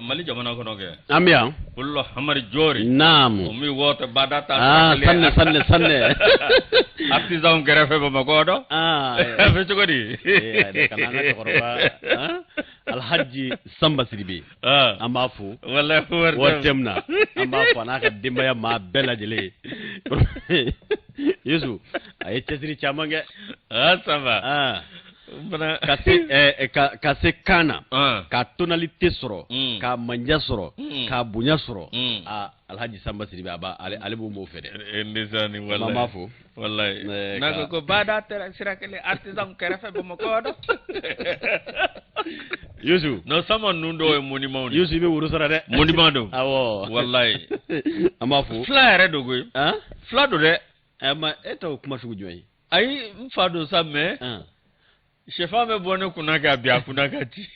Mali jamana kɔnɔ kɛ. An bɛ yan. Pullo Hamari Jori. Naamu. O min wɔɔtɔ bada ta. Aa sanne sanne sanne. Artisan kɛrɛfɛ Bamakɔ dɔ. Aa. A bɛ cogo di? Ee ka na an ka cɛkɔrɔba Alhaji Sanba Sidibe. An b'a fo. Walayi ORTM na. An b'a fo a n'a ka denbaya maa bɛɛ lajɛlen ye. Yesu a ye cɛsiri caman kɛ. Aa Sanba. Aa. Ka se ka se kan na ka tonalité sɔrɔ ka manja sɔrɔ ka bonya sɔrɔ aa Alhaji Sanba Sidibe a b'a ale b'o m'o fɛ dɛ. Ndeysaan walayi. An b'a fo. Walayi. N'a ko ko bada sira kelen artisan kɛrɛfɛ Bamakɔ dɔ. Yusu. Non Sanba ninnu dɔw ye monument de ye. Yusu i bɛ woro sara dɛ. Monument don. Awɔ. Walayi. An b'a fo. Fila yɛrɛ don koyi. Fila don dɛ. Ɛ ma e ta o kuma sugu jumɛn ye? Ayi n fa don sa mais. Sɛfan bɛ bɔ ne kunna ka bin a kunna ka ci.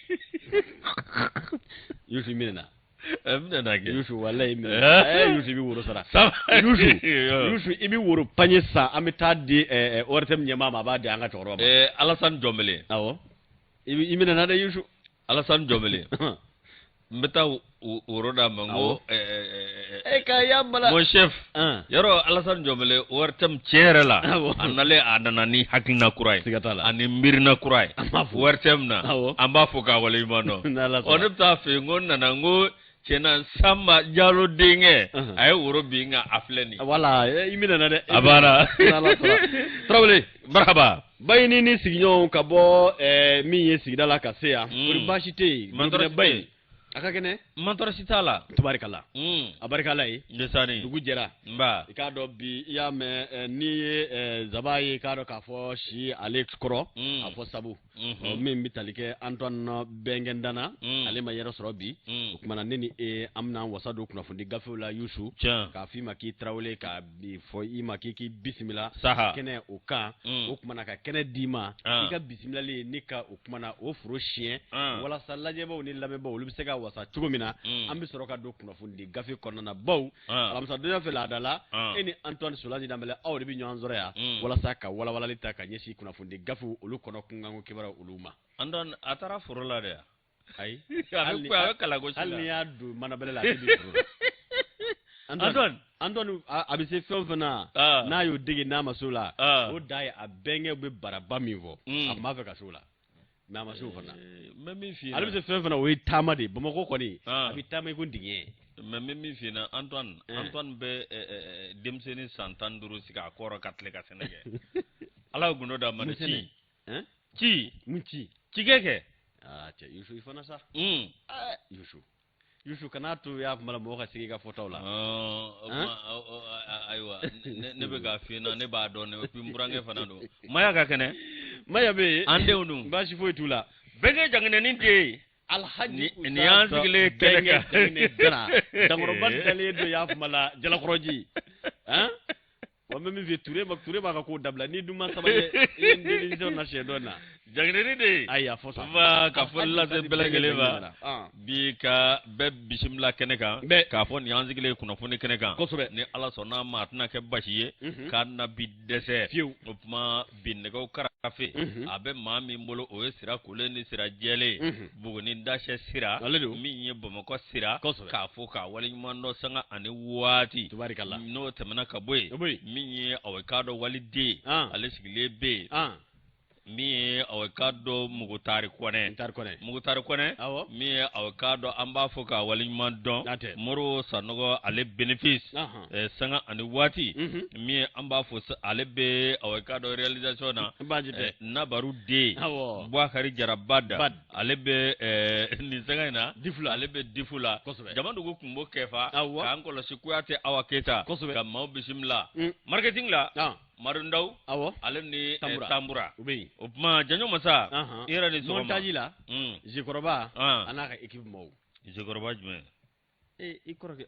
Yusu i minɛna. N minɛna kɛ. Yusu walayi i minɛna. Ɛɛ Yusu i bɛ woro sara. Yusu Yusu i bɛ woro paɲɛ san an bɛ taa di ORTM ɲɛmaa ma a b'a di an ka cɛkɔrɔba ma. Ɛɛ Alasani Jɔnbele. Awɔ. I minɛna dɛ Yusu. Alasani Jɔnbele. N bɛ taa woro d'a ma n ko. E ka ya bala. Mon chef. Yɔrɔ Alasani Jɔnbele ORTM tiɲɛ yɛrɛ la. A nalen a nana ni hakilina kura ye. Siga t'a la. Ani miirina kura ye. An b'a fo. ORTM na. Awɔ. An b'a fo k'a waleɲuman dɔn. N'Ala sɔnna. Ɔ ne bɛ taa fɛ yen n ko n nana n ko tiɲɛna Sanba Jalo denkɛ. A ye woro bin nka a filɛ nin ye. Wala i minɛna dɛ. A banna. N'Ala sɔnna. Tarawele. Marhaba. Bayini ni sigiɲɔgɔnw ka bɔ min ye sigida la ka se yan. Kori baasi tɛ yen. Mantɔrɔ Ba in. A ka kɛnɛ. Mantɔrɔ si t'a la. Tubarikala. A barika Ala ye. Ndesaani. Dugu jɛra. Nba. I k'a dɔn bi i y'a mɛn n'i ye zaba ye i k'a dɔn k'a fɔ si ale kɔrɔ. A fɔ sabu. Min bɛ tali kɛ Antoine Bɛnkɛndana. Ale ma yɛrɛ sɔrɔ bi. O tuma na ne ni e an bɛna wasa don kunnafoni gafew la Yusu. Tiɲɛ. K'a f'i ma k'i Tarawele k'a fɔ i ma k'i k'i bisimila. Saha. Kɛnɛ o kan. O tuma na ka kɛnɛ d'i ma. I ka bisimilali ni ka o tuma na o foro siɲɛ. Walasa lajɛbaw ni lamɛnbaw olu bɛ se ka wasa cogo min na. An bɛ sɔrɔ ka don kunnafoni gafe kɔnɔna na baw. Alamisadonya fɛ laada la. E ni Antoine Solange Danbɛlɛ aw de bɛ ɲɔgɔn sɔrɔ yan. Walasa ka walawalali ta ka ɲɛsin kunnafoni gafew olu kɔnɔ kunkanko kibaruyaw olu ma. Antoine a taara foro la de wa? Ayi. A bɛ kalagosi la. Hali n'i y'a don manabɛlɛ la a tɛ bin foro la. Antoine. Antoine a bɛ se fɛn o fɛn na. N'a y'o dege n'a ma s'o la. O da ye a bɛnkɛw bɛ baraba min fɔ. A tun b'a fɛ ka s'o la. Mais a ma s'o fana. N bɛ min f'i ɲɛna. Ale bɛ se fɛn o fɛn na o ye taama de ye Bamakɔ kɔni. A bɛ taama i ko dingɛ. Mais n bɛ min f'i ɲɛna Antoine. Antoine bɛ denmisɛnnin san 15 sigi a kɔrɔ ka tile ka sɛnɛ kɛ. Ala ye gundo d'a ma ni ci. Ci. Mun ci? Cikɛ kɛ. Aa cɛ Yusu i fana sa. Yusu. Yusu kana to y'a kuma la mɔgɔ ka sigi i ka fɔtaw la. Ayiwa ne bɛ k'a f'i ɲɛna ne b'a dɔn et puis n burankɛ fana don. Maya ka kɛnɛ. Maya bɛ yen. An denw dun. Baasi foyi t'u la. Bɛnkɛ jaginɛnin tɛ yen. Alhaji nin y'an sigilen kɛnɛ kan. Dara dankɔrɔba dalen don y'a kuma la Jalakɔrɔji. Han? Wa n bɛ min f'i ye Ture ma Ture b'a ka kow dabila n'i dun ma sabali i ye n deli na siɲɛ dɔ in na. Jaginɛnin de ye. Ayi a fɔ sa. Nba ka foli lase bɛɛ lajɛlen ma. Bi ka bɛɛ bisimila kɛnɛ kan. Bɛɛ. K'a fɔ nin y'an sigilen kunnafoni kɛnɛ kan. Kosɛbɛ. Ni Ala sɔnna a ma a tɛna kɛ basi ye. K'a na bi dɛsɛ. Fiyewu. O tuma bi nɛgɛw karafe. A bɛ maa min bolo o ye sira kolen ni sira jɛlen. Buguni dasɛ sira. Ale don. Min ye Bamakɔ sira. Kosɛbɛ. K'a fɔ k'a waleɲuman dɔn sanga ani waati. Tubarikala. N'o tɛmɛna ka bɔ yen. O bɔ yen. Min ye aw k'a dɔn waliden. Ale sigilen bɛ yen. Min ye aw k'a dɔn Mugutari Kɔnɛ. Mugutari Kɔnɛ. Mugutari Kɔnɛ. Awɔ. Min ye aw k'a dɔn an b'a fɔ k'a waleɲuman dɔn. Natɛ. Moro Sanɔgɔ ale bénéfice. Sanga ani waati. Min ye an b'a fɔ ale bɛ aw k'a dɔn réalisation na. Baasi tɛ. Nabaru den. Awɔ. Bouakari Jara Bada. Bad. Ale bɛ nin sanga in na. Difu la. Ale bɛ Difu la. Kosɛbɛ. Jamadugu kunbo kɛfa. Awɔ. K'an kɔlɔsi Kuyate Awa Keyita. Kosɛbɛ. Ka maaw bisimila. Marketing la. Madu Ndaw. Awɔ. Ale ni Tambura. Tambura. U bɛ yen. O tuma Janjo Masa. I yɛrɛ ni sɔgɔma. Montage la. Zikɔrɔba. A n'a ka équipe maaw. Zikɔrɔba jumɛn? Ee i kɔrɔkɛ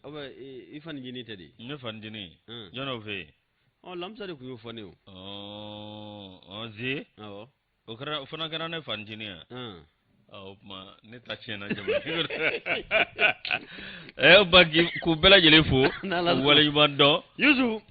i fa ncinin tɛ de. Ne fa ncinin. Jɔn y'o fɛ yen? Ɔ Lamisa de tun y'o fɔ ne ye o. Ɔ Ze. Awɔ. O kɛra o fana kɛra ne fa ncinin ye. O tuma ne ta tiɲɛna jama. Ba k'u bɛɛ lajɛlen fo. N'Ala sɔnna. Waleɲuman dɔn. Yusu.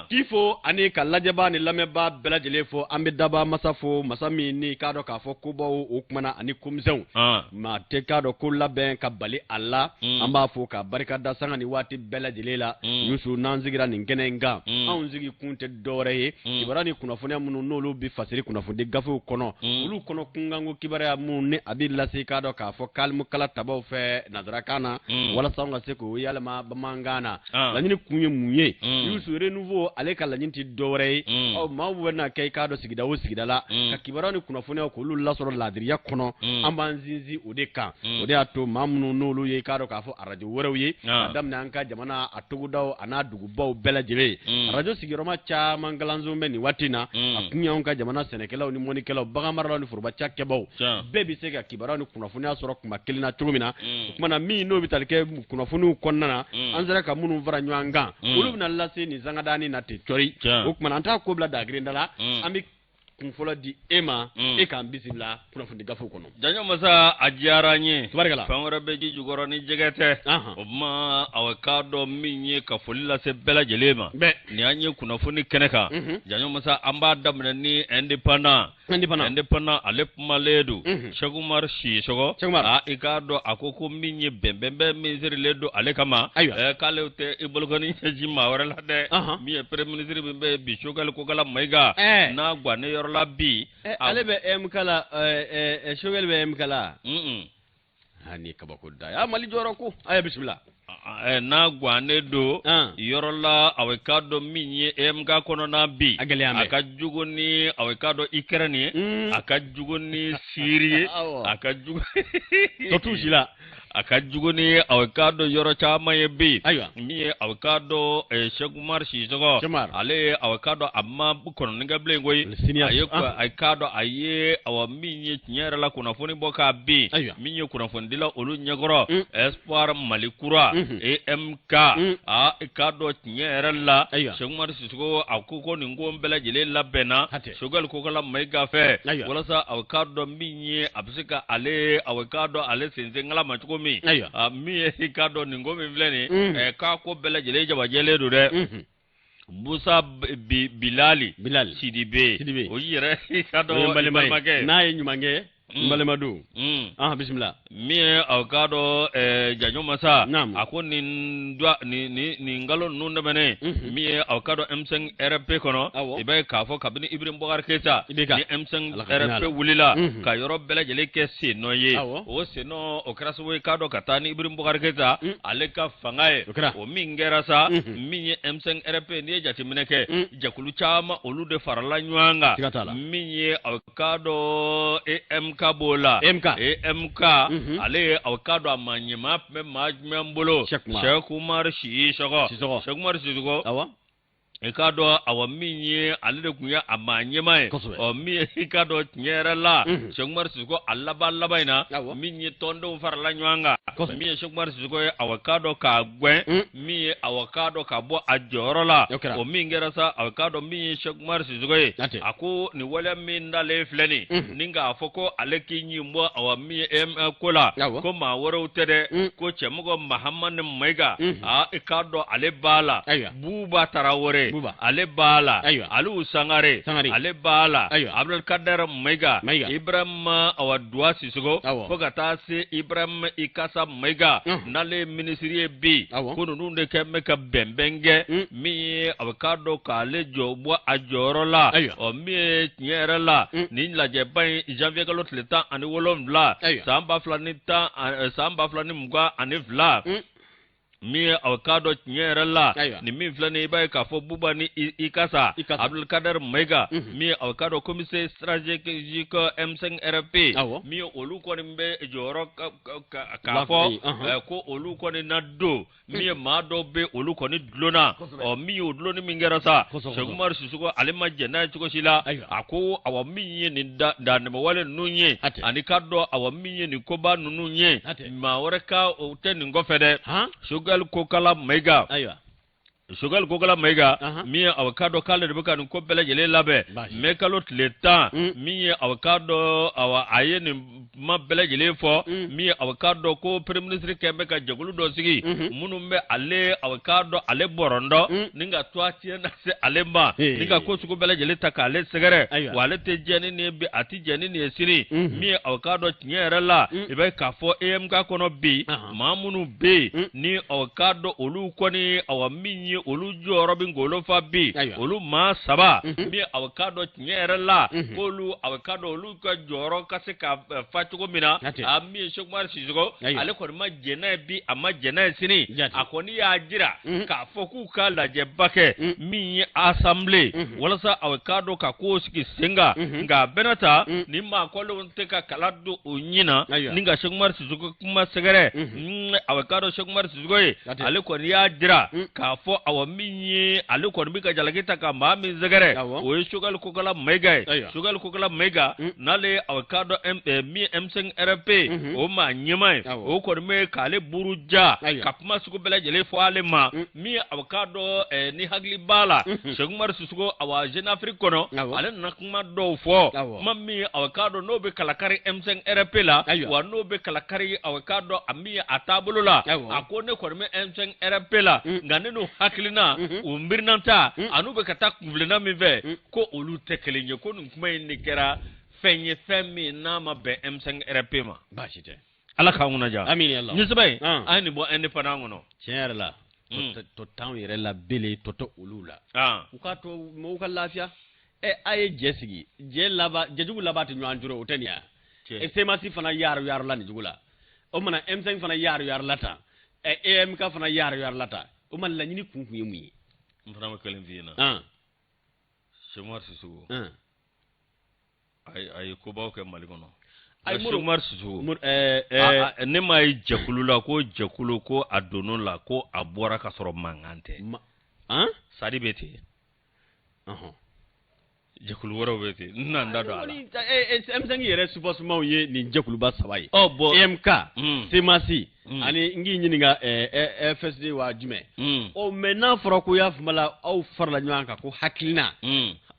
K'i fo ani ka lajɛbaa ni lamɛnbaa bɛɛ lajɛlen fo. An bɛ daba masa fo, masa min ni k'a dɔn k'a fɔ kobaw o kumana ani komisɛnw maa tɛ k'a dɔn ko labɛn ka bali a la. An b'a fo ka barika da sanga ni waati bɛɛ lajɛlen la. Yusu, n'an sigira nin kɛnɛ in kan, anw sigi kun tɛ dɔwɛrɛ ye, kibaruya ni kunnafoniya minnu n'olu bɛ fasiri kunnafoni gafew kɔnɔ, olu kɔnɔ kunkanko kibaruya minnu ni a bɛ lase k'a dɔn k'a fɔ kalimukala tabaw fɛ nansarakan na, walasa anw ka se k'o yɛlɛma bamanankan na. Laɲini kun ye mun ye? Yusu, Renouveau ale ka laɲini tɛ dɔwɛrɛ ye, ɔ maaw bɛna kɛ i k'a dɔn sigida o sigida la, ka kibaruya ni kunnafoniya k'olu lasɔrɔ laadiriya kɔnɔ. An b'an sinsin o de kan. O de y'a to maa minnu n'olu ye i k'a dɔn k'a fɔ arajo wɛrɛw ye, a daminɛ an ka jamana a togodaw a n'a dugubaw bɛɛ lajɛlen, arajo sigiyɔrɔma caman kalanso bɛ nin waati in na. A kun y'anw ka jamana sɛnɛkɛlaw ni mɔnikɛlaw, baganmaralaw ni foroba cakɛbaw bɛɛ bɛ se ka kibaruya ni kunnafoniya sɔrɔ kuma kelen na cogo min na. O kuma na, min n'o bɛ tali kɛ kunnafoniw kɔnɔna na, an sera ka minnu fara ɲɔgɔn kan, olu bɛna lase nin sangadaani na ten cɔri. O kuma na, an t'a ko bila dagirinda la. An bɛ kun fɔlɔ di e ma, e k'an bisimila kunnafoni gafew kɔnɔ. Janjo masa, a diyara n ye. Tubarikala. Fɛn wɛrɛ bɛ ji jukɔrɔ ni jɛgɛ tɛ. O tuma, aw k'a dɔn min ye ka foli lase bɛɛ lajɛlen ma. Bɛɛ. Nin y'an ye kunnafoni kɛnɛ kan. Janjo masa, an b'a daminɛ ni Indépendant. Indépendant. Indépendant, ale kumalen don. Cheikh Oumar Sissoko. Cheikh Oumar. A i k'a dɔn a ko ko min ye bɛnbɛnbɛn min sirilen don ale kama. Ayiwa. K'ale tɛ i bolokɔni ɲɛsin maa wɛrɛ la dɛ. Min ye premier ministre min bɛ yen bi, Choguel Kokala Maïga. N'a gannen yɔrɔ la bi. Ale bɛ EMK la, Choguel bɛ EMK la. Ah, nin ye kabako da ye. Ah, Mali jɔyɔrɔ ko. Aya, bisimila. N'a gannen don yɔrɔ la, a k'a dɔn min ye EMK kɔnɔna bi, A gɛlɛya bɛ. a ka jugu ni a k'a dɔn Ukraine ye, a ka jugu ni Syrie ye, a ka jugu Tɔ t'u si la. A ka jugu ni a k'a dɔn yɔrɔ caman ye bi. Ayiwa. Min ye a k'a dɔn Cheikh Oumar Sissoko, Cheikh Oumar. ale ye a k'a dɔn a ma kɔnɔni kɛ bilen koyi. Sini A ye a k'a dɔn a ye awa min ye tiɲɛ yɛrɛ la kunnafoni bɔ k'a bin, min ye kunnafonidila olu ɲɛkɔrɔ, Espoir Mali Kura, EMK, a i k'a dɔn tiɲɛ yɛrɛ la, Ayiwa. Cheikh Oumar Sissoko a ko ko nin ko bɛɛ lajɛlen labɛnna Hatɛ. Choguel Kokala Maïga fɛ, Ayiwa. walasa a k'a dɔn min ye a bɛ se ka ale a k'a dɔn ale sensenkala ma cogo min. Ayiwa. A min ye i k'a dɔn nin ko min filɛ nin ye, k'a ko bɛɛ lajɛlen jabajɛlen don dɛ. Musa Bilali Bilali. Sidibe. Sidibe. O yɛrɛ i k'a O dɔn ye n balima ye. balimakɛ. N'a ye ɲuman kɛ, n balima don. Ah, bisimila. Min ye aw k'a dɔn Janjo masa, Naamu. a ko nin dua nin nin nin nkalon ninnu tɛmɛnen, min ye aw k'a dɔn M5 RP kɔnɔ, i b'a ye k'a fɔ kabini Ibrahim Boubacar Keita IBK. ni M5 Ala ka hinɛ a RP la. wulila ka yɔrɔ bɛɛ lajɛlen kɛ sennɔ ye, o sennɔ o kɛra sababu ye k'a dɔn ka taa ni Ibrahim Boubacar Keita ale ka fanga ye. O kɛra. O min kɛra sa, min ye M5 RP, n'i ye jateminɛ kɛ, jɛkulu caman olu de farala ɲɔgɔn kan. Siga t'a la. Min ye aw k'a dɔn EMK b'o la. EMK. EMK, ale ye aw k'a dɔn a maa ɲɛmaa tun bɛ maa jumɛn bolo? Cheikh Oumar. Cheikh Oumar Sissoko. Sissoko. Cheikh Oumar Sissoko, i k'a dɔn awa min ye ale de tun ye a maa ɲɛmaa ye. Ɔ min ye i k'a dɔn tiɲɛ yɛrɛ la, Cheikh Oumar Sissoko a laban laban in na, min ye tɔndenw farala ɲɔgɔn kan, min ye Cheikh Oumar Sissoko ye awa k'a dɔn k'a gɛn, min ye awa k'a dɔn ka bɔ a jɔyɔrɔ la. O kɛra. O min kɛra sa, awa k'a dɔn min ye Cheikh Oumar Sissoko ye, Hatɛ. a ko nin waleya min dalen filɛ nin, ni k'a fɔ ko ale k'i ɲin bɔ awa min ye EM ko la, ko maa wɛrɛw tɛ dɛ, ko cɛmɔgɔ Mahamani Mayiga, aa i k'a dɔn ale b'a la, Buba Tarawele Buba. ale b'a la, Ayiwa. Aliou Sangare Sangare. ale b'a la, Ayiwa. Abdulkader Mayiga, Mayiga. Ibrahima awa Duwa Sissoko, Awɔ. fo ka taa se Ibrahima Ikasa Mayiga, n'ale ye minisiri ye bi, ko ninnu de kɛ bɛ ka bɛnbɛn kɛ, min ye a bɛ k'a dɔn k'ale jɔ bɔ a jɔyɔrɔ la. Ayiwa. Ɔ min ye tiɲɛ yɛrɛ la, nin lajɛba in janvier kalo tile 17, Ayiwa. san 2010, san 2022, min ye a k'a dɔn tiɲɛ yɛrɛ la, Ayiwa. nin min filɛ nin ye, i b'a ye k'a fɔ Buba ni Ikasa, Ikasa. Abdulkader Mayiga, min ye a k'a dɔn comité stratégique M5 RP, Awɔ. min ye olu kɔni bɛ jɔyɔrɔ k'a La- fɔ eh, ko olu kɔni na don, min ye maa dɔw bɛ olu kɔni dulonna. Kosɛbɛ. Ɔ min ye o dulonni min kɛra sa, Kosɛbɛ, Cheikh Oumar Sissoko ale ma jɛn n'a ye cogo si la. Ayiwa. A ko awa min ye nin dantɛmɛwale ninnu ye, Hatɛ. ani k'a dɔn awa min ye nin koba ninnu ye, Hatɛ. maa wɛrɛ ka o tɛ nin kɔfɛ dɛ. Han? Choguel Kokala Mayiga Ayiwa. Choguel Kokalla Maïga min ye aw k'a dɔn k'ale de bɛ ka nin ko bɛɛ lajɛlen labɛn mɛ kalo tile 10 min ye aw k'a dɔn awa a ye nin kuma bɛɛ lajɛlen fɔ min ye aw k'a dɔn ko premier ministre kɛlen bɛ ka jɛkulu dɔ sigi minnu bɛ ale aw k'a dɔn ale bɔrɔndɔ ni ka to tiɲɛ lase ale ma ni ka ko sugu bɛɛ lajɛlen ta k'ale sɛgɛrɛ wa ale tɛ jɛn ni nin ye bi a tɛ jɛn ni nin ye sini min ye aw k'a dɔn tiɲɛ yɛrɛ la i bɛ k'a fɔ EMK kɔnɔ bi maa minnu bɛ yen ni aw k'a dɔn olu kɔni awa min ye olu jɔyɔrɔ bɛ ngolo fa bi olu maa saba min aw k'a dɔn tiɲɛ yɛrɛ la k'olu aw k'a dɔn olu ka jɔyɔrɔ ka se ka fa cogo min na a min ye Cheick Oumar Sissoko ale kɔni ma jɛn n'a ye bi a ma jɛn n'a ye sini a kɔni y'a jira k'a fɔ k'u ka lajɛba kɛ min ye assemblée walasa aw k'a dɔn ka kow sigi sen kan nka a bɛɛ n'a ta ni maa kɔlenw tɛ ka kala don o ɲin na ni ka Cheick Oumar Sissoko kuma sɛgɛrɛ aw k'a dɔn Cheick Oumar Sissoko ye ale kɔni y'a jira k'a fɔ awa min ye ale kɔni bɛ ka jalaki ta ka maa min sɛgɛrɛ o ye Choguel Kokalla Maïga ye Choguel Kokalla Maïga n'ale aw k'a dɔn min M5 RFP o maa ɲɛmaa ye o kɔni bɛ k'ale buruja ka kuma sugu bɛɛ lajɛlen fɔ ale ma min aw k'a dɔn ni hakili b'a la Cheick Oumar Sissoko awa Jeune Afrique kɔnɔ ale nana kuma dɔw fɔ kuma min aw k'a dɔn n'o bɛ kalakari M5 RFP la wa n'o bɛ kalakari aw k'a dɔn a min a taabolo la a ko ne kɔni bɛ M5 RFP la nka ne n'u hakilina u miirinanta an'u bɛ ka taa kunfilenna min fɛ ko olu tɛ kelen ye ko nin kuma in de kɛra fɛn ye fɛn min n'a ma bɛn M5 RFP ma. Baasi tɛ. Ala k'an kunna diya. Amiina yarabi. Nin sɛbɛn in an ye nin bɔ Indépendant kɔnɔ. Tiɲɛ yɛrɛ la. Tɔ t'anw yɛrɛ la bele tɔ tɛ olu la. U k'a to mɔgɔw ka lafiya. Ɛ a ye jɛ sigi jɛ laban jɛjugu laban tɛ ɲɔgɔn jɔrɔ o tɛ nin ye wa? CMAS fana yaaru yaarula nin cogo la o tuma na M5 fana yaaru yaarula tan ɛ EMK fana yaaru yaarula tan o tuma laɲini kun kun ye mun ye? N fana bɛ kelen f'i ɲɛna. Cheick Oumar Sissoko. A ye kobaw kɛ Mali kɔnɔ. Ayi Cheick Oumar Sissoko. Ne m'a ye jɛkulu la ko jɛkulu ko a donn'o la ko a bɔra ka sɔrɔ mankan tɛ. Sadi bɛ ten. Jɛkulu wɛrɛw bɛ ten n tɛna n da don a la. M5 yɛrɛ soubassement ye nin jɛkuluba saba ye. Ɔ bon EMK CMAS ani n k'i ɲininka FSD wa jumɛn. Ɔ mais n'a fɔra ko y'a faamu la aw farala ɲɔgɔn kan ko hakilina.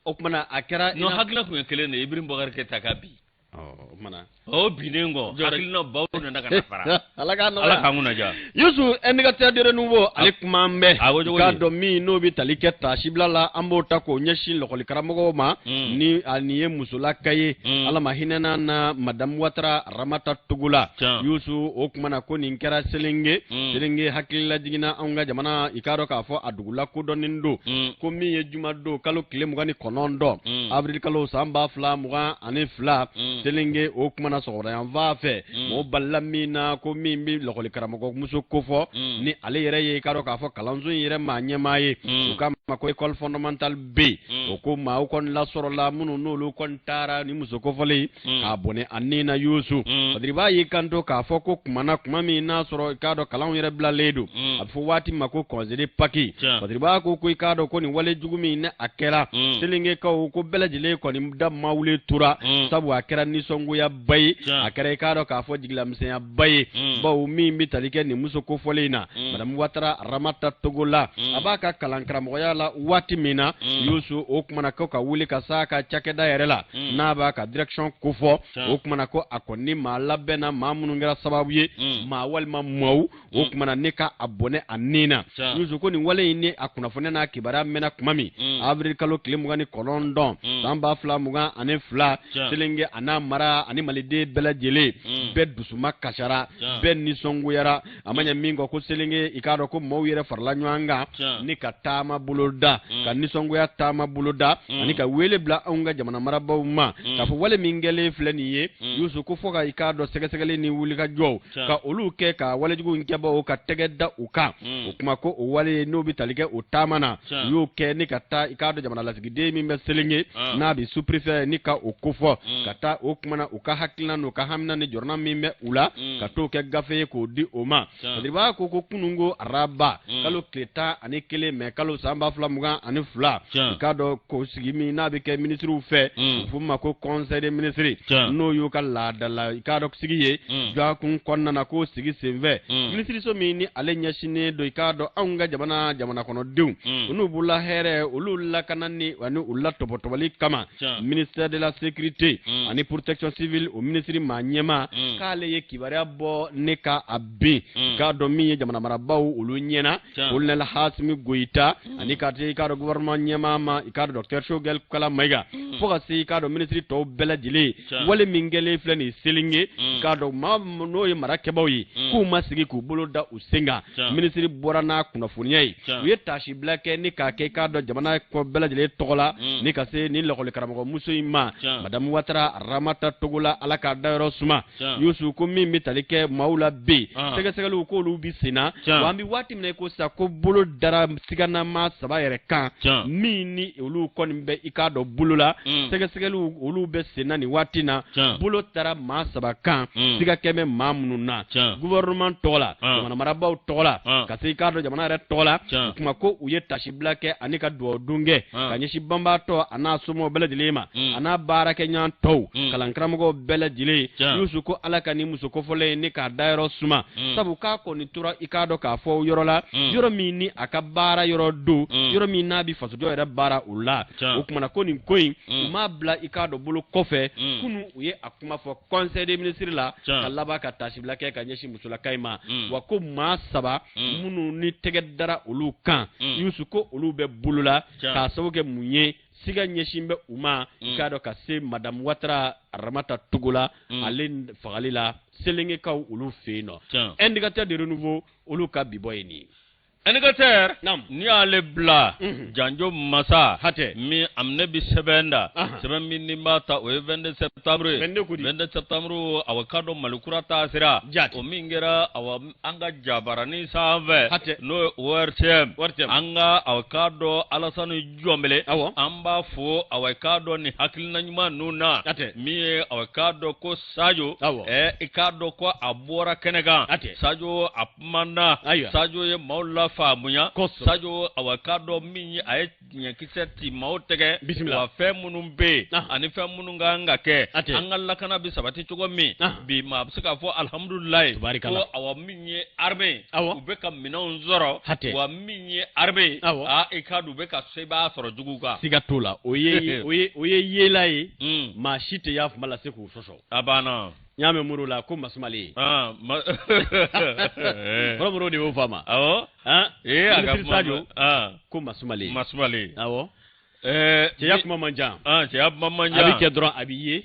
O tuma na a kɛra. Non hakilina tun ye kelen de ye Ibrahim Boubacar Keïta ka bin. O tuma na. O binnen kɔ hakilina baw nana ka na fara. Ala k'an nɔgɔya. Ala k'an kunna diya. Yusu indicateur de renouveau ale kuma an bɛɛ. A ko cogo di? K'a dɔn min n'o bɛ tali kɛ taasibila la an b'o ta k'o ɲɛsin lɔkɔlikaramɔgɔw ma. Ni a nin ye musolaka ye. Ala ma hinɛna na Madame Ouattara Ramata Togola. Yusu o tuma na ko nin kɛra Selenge. Selenge hakilila jiginna anw ka jamana i k'a dɔn k'a fɔ a dugu lakodɔnnen don. Ko min ye juma don kalo tile 29. Avril kalo san 2022. Selenge o tuma na sɔgɔmadayanfan fɛ mɔgɔ balila min na ko min bɛ lɔkɔlikaramɔgɔ muso kofɔ ni ale yɛrɛ ye i k'a dɔn k'a fɔ kalanso in yɛrɛ maa ɲɛmaa ye u k'a ma ko école fondamentale B o ko maaw kɔni lasɔrɔla minnu n'olu kɔni taara ni muso kofɔlen k'a bɔnɛ a ni na Yusu Badiriba y'i kanto k'a fɔ ko kuma na kuma min n'a sɔrɔ i k'a dɔn kalanw yɛrɛ bilalen don a bɛ fɔ waati ma ko congé de Pâques Badiriba ko i k'a dɔn ko nin wale jugu min ni a kɛra Selengekaw ko bɛɛ lajɛlen kɔni da mawule tora sabu a kɛra nisɔngoyaba ye a kɛra i k'a dɔn k'a fɔ jigilamisɛnyaba ye bawo min bɛ tali kɛ nin muso kofɔlen in na Madame Ouattara Ramata Togola a b'a ka kalankaramɔgɔya la waati min na Yusu o tuma na ko ka wuli ka s'a ka cakɛda yɛrɛ la n'a b'a ka direction kofɔ o tuma na ko a kɔni maa labɛnna maa minnu kɛra sababu ye maa walima maaw o tuma na ne ka a bɔnɛ a ni na Yusu ko nin wale in ni a kunnafoniya n'a kibaruya mɛnna kuma min avril kalo tile 29 san 2022 Selenge a n'a mara ani maliden bɛɛ lajɛlen bɛɛ dusuma kasara bɛɛ nisɔngoyara a ma ɲɛ min kɔ ko Selenge i k'a dɔn ko maaw yɛrɛ farala ɲɔgɔn kan ni ka taama boloda ka nisɔngoya taama boloda ani ka wele bila anw ka jamana marabaaw ma k'a fɔ wale min kɛlen filɛ nin ye Yusu ko fo ka i k'a dɔn sɛgɛsɛgɛli ni wulikajɔw ka olu kɛ ka walejugu in kɛbaaw ka tɛgɛ da u kan o kuma ko o wale n'o bɛ tali kɛ o taama na u y'o kɛ ni ka taa i k'a dɔn jamana lasigiden min bɛ Selenge n'a bɛ sous-préfet ni ka o kofɔ ka taa o kuma na u ka hakilina n'u ka hamina ni jɔrɔna min bɛ u la ka t'o kɛ gafe ye k'o di o ma Badiriba ko kununko araba kalo tile 11 mɛ kalo san ba 2022, i k'a dɔn ko sigi min n'a bɛ kɛ minisiriw fɛ, u f'o ma ko conseil des ministres, n'o y'u ka laadala i k'a dɔn sigi ye dɔgɔkun kɔnɔna na. K'o sigi senfɛ, minisiriso min ni ale ɲɛsinnen don i k'a dɔn anw ka jamana jamana kɔnɔdenw n'u bolola hɛrɛ, olu lakanani ani u latɔbɔtɔbɔli kama, ministère de la sécurité ani protection civile, o minisiri maa ɲɛmaa k'ale ye kibaruya bɔ ne ka a bin i k'a dɔn min ye jamana marabaaw olu ɲɛna, colonel Assimi Goïta, ani ka se i k'a dɔn gouvernement ɲɛmaa ma, i k'a dɔn docteur Choguel Kokalla Maïga, fo ka se i k'a dɔn minisiri tɔw bɛɛ lajɛlen. Wale min kɛlen filɛ nin ye Sélingué, i k'a dɔn maa n'o ye marakɛbaw ye, k'u ma sigi k'u bolo da u sen kan. Minisiri bɔra n'a kunnafoniya ye, u ye taasibila kɛ ni k'a kɛ i k'a dɔn jamana kɔ bɛɛ lajɛlen tɔgɔ la, ni ka se ni lakɔlikaramɔgɔ muso in ma, madame Ouattara Ramata Togola, Ala k'a dayɔrɔ suma. Yusu, ko min bɛ tali kɛ maaw la bɛ yen, sɛgɛsɛgɛliw k'olu bɛ sen na, wa an bɛ waati min na i ko sisan, ko bolo dara siganama 3 yɛrɛ kan min ni olu kɔni bɛ i k'a dɔn bolo la. Sɛgɛsɛgɛliw olu bɛ sen na nin waati na. Bolo dara maa 3 kan, siga kɛ bɛ maa minnu na. Gouvernement tɔgɔ la, jamana marabaaw tɔgɔ la, ka se i k'a dɔn jamana yɛrɛ tɔgɔ la, o kuma ko u ye tasibila kɛ ani ka dugawu don kɛ ka ɲɛsin banbaatɔ a n'a somɔgɔw bɛɛ lajɛlen ma, a n'a baarakɛɲɔgɔn tɔw, kalankaramɔgɔw bɛɛ lajɛlen. Yusu, ko Ala ka nin muso kofɔlen ye ne k'a dayɔrɔ suma, sabu k'a kɔni tora i k'a dɔn k'a fɔ yɔrɔ la, yɔrɔ min ni a ka baara yɔrɔ don, yɔrɔ min n'a bɛ fasojɔ yɛrɛ baara o la. O kumana ko nin ko in, u m'a bila i k'a dɔn bolo kɔfɛ. Kunun u ye a kuma fɔ conseil des ministres la, ka laban ka tasibila kɛ ka ɲɛsin musolaka in ma. Wa ko maa 3 minnu ni tɛgɛ dara olu kan, Yusu, ko olu bɛ bolo la k'a sababu kɛ mun ye, siga ɲɛsin bɛ u ma i k'a dɔn ka se madame Ouattara Ramata Togola ale fagali la Sélinguékaw olu fɛ yen nɔ. Indicateur de renouveau olu ka bibɔ ye nin ye. Indicateur n'i y'ale bila janjo masa hatɛ min a ne bɛ sɛbɛn da, sɛbɛn min ni b'a ta, o ye 22 septembre ye. 22 septembre, awa k'a dɔn Mali kura taasira o min kɛra awa an ka jabaranin sanfɛ, n'o ye ORTM, an ka awa k'a dɔn Alasani Jɔnbele, an b'a fo awa k'a dɔn nin hakilina ɲuman ninnu na min ye awa k'a dɔn ko Sajo, i k'a dɔn ko a bɔra kɛnɛ kan. Sajo a kumana, Sajo ye maaw lafaamuya. Sajo awa k'a dɔn min ye a ye tiɲɛkisɛ ti maaw tɛgɛ, wa fɛn minnu bɛ yen ani fɛn minnu ka kan ka kɛ, an ka lakana bɛ sabati cogo min. Bi maa bɛ se k'a fɔ alihamudulilayi ko awa min ye armée, u bɛ ka minɛnw sɔrɔ, wa min ye armée, aa i k'a dɔn u bɛ ka sebaaya sɔrɔ juguw kan. Siga t'o la, o ye o ye o ye yela ye, maa si tɛ y'a kuma lase k'u sɔsɔ. A banna. N y'a mɛn muru la ko masumalen kɔrɔ de y'o fɔ a ma. Awɔ. Ee, a ka kuma Sajo ko masumalen. Masumalen. Awɔ. Cɛya kuma man jan. Cɛya kuma man jan. A bɛ kɛ dɔrɔn a bɛ ye.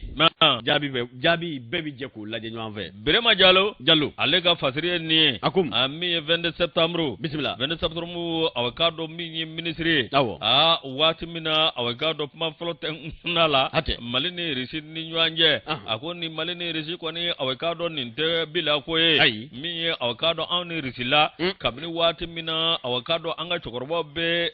Jaabi bɛ jaabi bɛɛ bɛ jɛ k'o lajɛ ɲɔgɔn fɛ. Birema Jalo. Jalo. Ale ka fasiri ye nin ye. A ko. A min ye 22 septembre. Bisimila. 22 septembre, a k'a dɔn min ye minisiri ye. Awɔ. Aa, waati min na a k'a dɔn kuma fɔlɔ tɛ n la. Hatɛ. Mali ni Irisi ni ɲɔgɔn cɛ. A ko ni Mali ni Irisi kɔni, a k'a dɔn nin tɛ bila ko ye. Ayi. Min ye a k'a dɔn anw ni Irisi la. Kabini waati min na a k'a dɔn an ka cɛkɔrɔbaw bɛ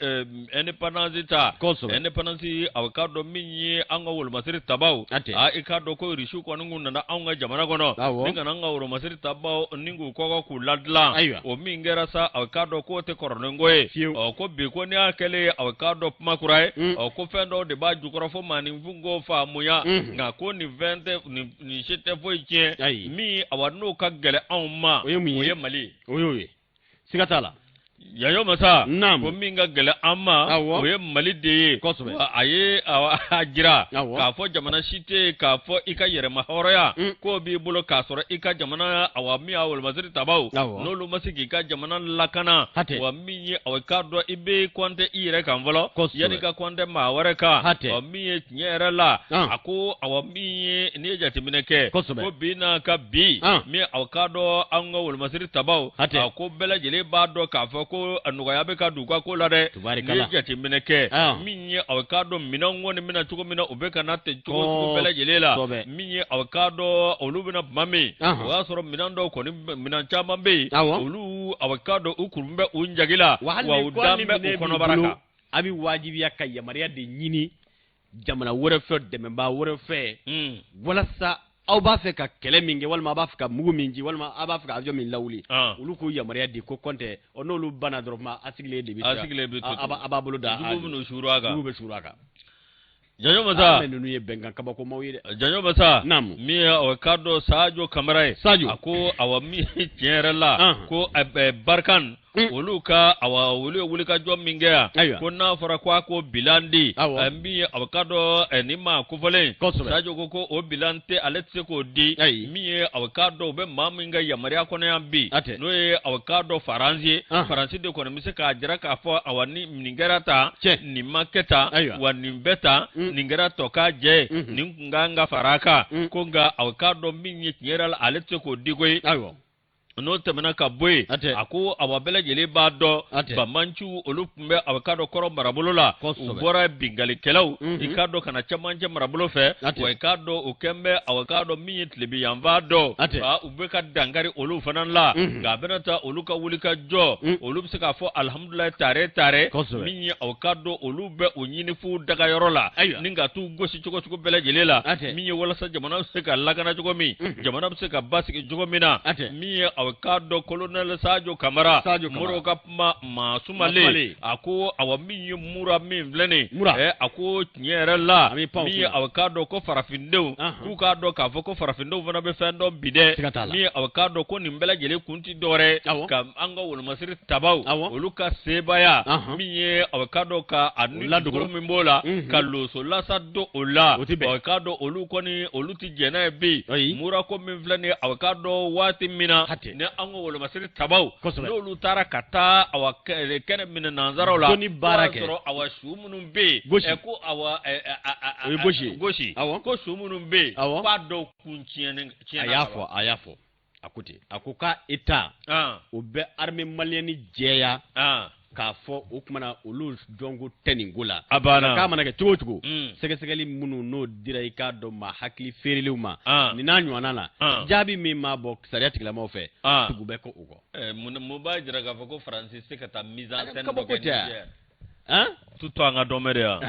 indépendance ta. Kosɛbɛ. Indépendance, a k'a dɔn min ye an ka wolomasiri tabaw. Hatɛ. Aa, i k'a dɔn ko Irisiw kɔni kun nana anw ka jamana kɔnɔ. Awɔ. Ni ka na an ka wolomasiri tabaw ni k'u kɔkɔ k'u ladilan. Ayiwa. O min kɛra sa, a k'a dɔn k'o tɛ kɔrɔlen ko ye. Fiyewu. Ɔ, ko bi ko n'i y'a kɛlen ye, a k'a dɔn kuma kura ye. Ɔ, ko fɛn dɔw de b'a jukɔrɔ fo maaninfin k'o faamuya. Nka ko nin fɛn tɛ nin si tɛ foyi tiɲɛ. Ayi. Min awa n'o ka gɛlɛn anw ma. O ye mun ye? O ye Mali ye. O y'o ye. Siga t'a la. Yayo masa. Naam. Ko min ka gɛlɛn an ma. Awɔ. O ye Mali de ye. Kosɛbɛ. Wa a ye a jira. Awɔ. K'a fɔ jamana si tɛ yen k'a fɔ i ka yɛrɛma hɔrɔnya. K'o b'i bolo k'a sɔrɔ i ka jamana awa min y'a wolomasiri tabaw. Awɔ. N'olu ma se k'i ka jamana lakana. Hatɛ. Wa min ye awa k'a dɔn i bɛ kɔnte i yɛrɛ kan fɔlɔ. Kosɛbɛ. Yanni ka kɔnte maa wɛrɛ kan. Hatɛ. Ɔ, min ye tiɲɛ yɛrɛ la. A ko awa min ye n'i ye jateminɛ kɛ. Kosɛbɛ. Ko bi n'a ka bi. Min awa k'a dɔn an ka wolomasiri tabaw. Hatɛ. A ko bɛɛ lajɛlen b'a dɔn k'a fɔ ko nɔgɔya bɛ ka don u ka ko la dɛ. Tubaarikala. N'i ye jateminɛ kɛ. Min ye awa k'a dɔn minɛnw kɔni bɛna cogo min na, u bɛ ka na ten cogo sugu bɛɛ lajɛlen la. Min ye awa k'a dɔn olu bɛna tuma min. O y'a sɔrɔ minɛn dɔw kɔni minɛn caman bɛ yen. Olu awa k'a dɔn u kurun bɛ u njagi la. Wa Wa u dan bɛ u kɔnɔbara kan. A bɛ wajibiya ka yamaruya de ɲini jamana wɛrɛ fɛ, dɛmɛbaa wɛrɛ fɛ, walasa Aw b'a fɛ ka kɛlɛ min kɛ, walima aw b'a fɛ ka mugu min ci, walima aw b'a fɛ ka avion min lawuli, olu k'u yamaruya di ko kɔntɛ. Ɔ, n'olu banna dɔrɔn, kuma a sigilen de bɛ a sigilen bɛ to. A b'a bolo da. Jugu bɛn'u suuru a kan. Jugu bɛ suuru a kan. Janjo Masa. Mais ninnu ye bɛnkan kabakomaw ye dɛ. Janjo Masa. Naamu. Min ye o k'a dɔn Sadio Kamara ye. Sadio. A ko awa min ye tiɲɛ yɛrɛ la ko Barkhane olu ka awa olu ye wulikajɔ min kɛ yan. Ayiwa. Ko n'a fɔra ko a ko bilan di. Awɔ. Min ye a k'a dɔn nin maa kofɔlen. Kosɛbɛ. Sadio ko o bilan tɛ, ale tɛ se k'o di. Ayi. Min ye a k'a dɔn u bɛ maa min ka yamaruya kɔnɔ yan bi. A tɛ. N'o ye a k'a dɔn Faransi ye. Faransi de kɔni bɛ se k'a jira k'a fɔ awa ni nin kɛra tan. Tiɲɛ. Nin ma kɛ tan. Ayiwa. Wa nin bɛ tan. Nin kɛra tɔ k'a jɛ ye. Nin kun kan ka fara a kan. Ko nka a k'a dɔn min ye tiɲɛ yɛrɛ la, ale tɛ se k'o di koyi. Ayiwa. N'o tɛmɛna ka bɔ yen, A tɛ. a ko awa bɛɛ lajɛlen b'a dɔn A tɛ. banbaanciw olu tun bɛ a k'a dɔn kɔrɔn marabolo la. Kosɛbɛ. U bɔra binkalikɛlaw i k'a dɔn ka na cɛmancɛ marabolo fɛ. A tɛ. Wa i k'a dɔn o kɛn bɛ a k'a dɔn min ye tilebin yanfan dɔn. A tɛ. U bɛ ka dankari olu fana la. Nka a bɛna taa olu ka wuli ka jɔ, olu bɛ se k'a fɔ alihamudulilayi tare tare. Kosɛbɛ. Min ye aw k'a dɔn olu bɛ o ɲini f'u dagayɔrɔ la. Ayiwa. Ni ka t'u gosi cogo cogo bɛɛ lajɛlen la. A tɛ. Min ye walasa jamana bɛ se ka lakana cogo min, jamana bɛ se ka basigi cogo min na. A tɛ. Min ye aw k'a dɔn colonel Sadio Kamara. Sadio Kamara. Moro ka kuma maa sumalen. Sumalen. A ko awa min ye mura min filɛ nin ye. Mura. A ko tiɲɛ yɛrɛ la. A b'i pan o Min ye kunna. aw k'a dɔn ko farafindenw. K'u k'a dɔn k'a fɔ ko farafindenw fana bɛ fɛn dɔn bi dɛ. Siga t'a la. Min ye aw k'a dɔn ko nin bɛɛ lajɛlen kun ti dɔwɛrɛ ye. Awɔ. Ka an ka wolomasiri tabaw. Awɔ. Olu ka sebaaya. Min ye aw k'a dɔn ka a ni ladogo. dugukolo min b'o la. Ka loso lasa don o la. O ti bɛn. Aw k'a dɔn olu kɔni olu ti jɛn n'a ye bi. Ayi. Mura ko min filɛ nin ye aw k'a dɔn waati min na. Hatɛ. Ni an ka wolomasiri tabaw. Kosɛbɛ. N'olu taara ka taa awa kɛnɛ minɛ nanzaraw la. Dɔnni baara kɛ. K'o y'a sɔrɔ awa su minnu bɛ yen. Gosi. Ko awa O ye gosi ye. Gosi. Awɔ. Ko su minnu bɛ yen. Awɔ. K'a dɔw kun tiɲɛnen tiɲɛna. A y'a fɔ, a y'a fɔ. A ko ten, a ko k'a État o bɛ armée malienne jɛya k'a fɔ o tuma na olu dɔnko tɛ nin ko la. A banna. K'a mana kɛ cogo o cogo, sɛgɛsɛgɛli minnu n'o dira i k'a dɔn maa hakili feerelenw ma, nin n'a ɲɔgɔnna na, jaabi min maa bɔ sariya tigilamaaw fɛ, tugu bɛ kɛ o kɔ. Mun b'a jira k'a fɔ ko Faransi se ka taa mise en scène dɔ Kabako kɛ tɛ wa? Niger? Han? Tout to an ka dɔn bɛ de yan.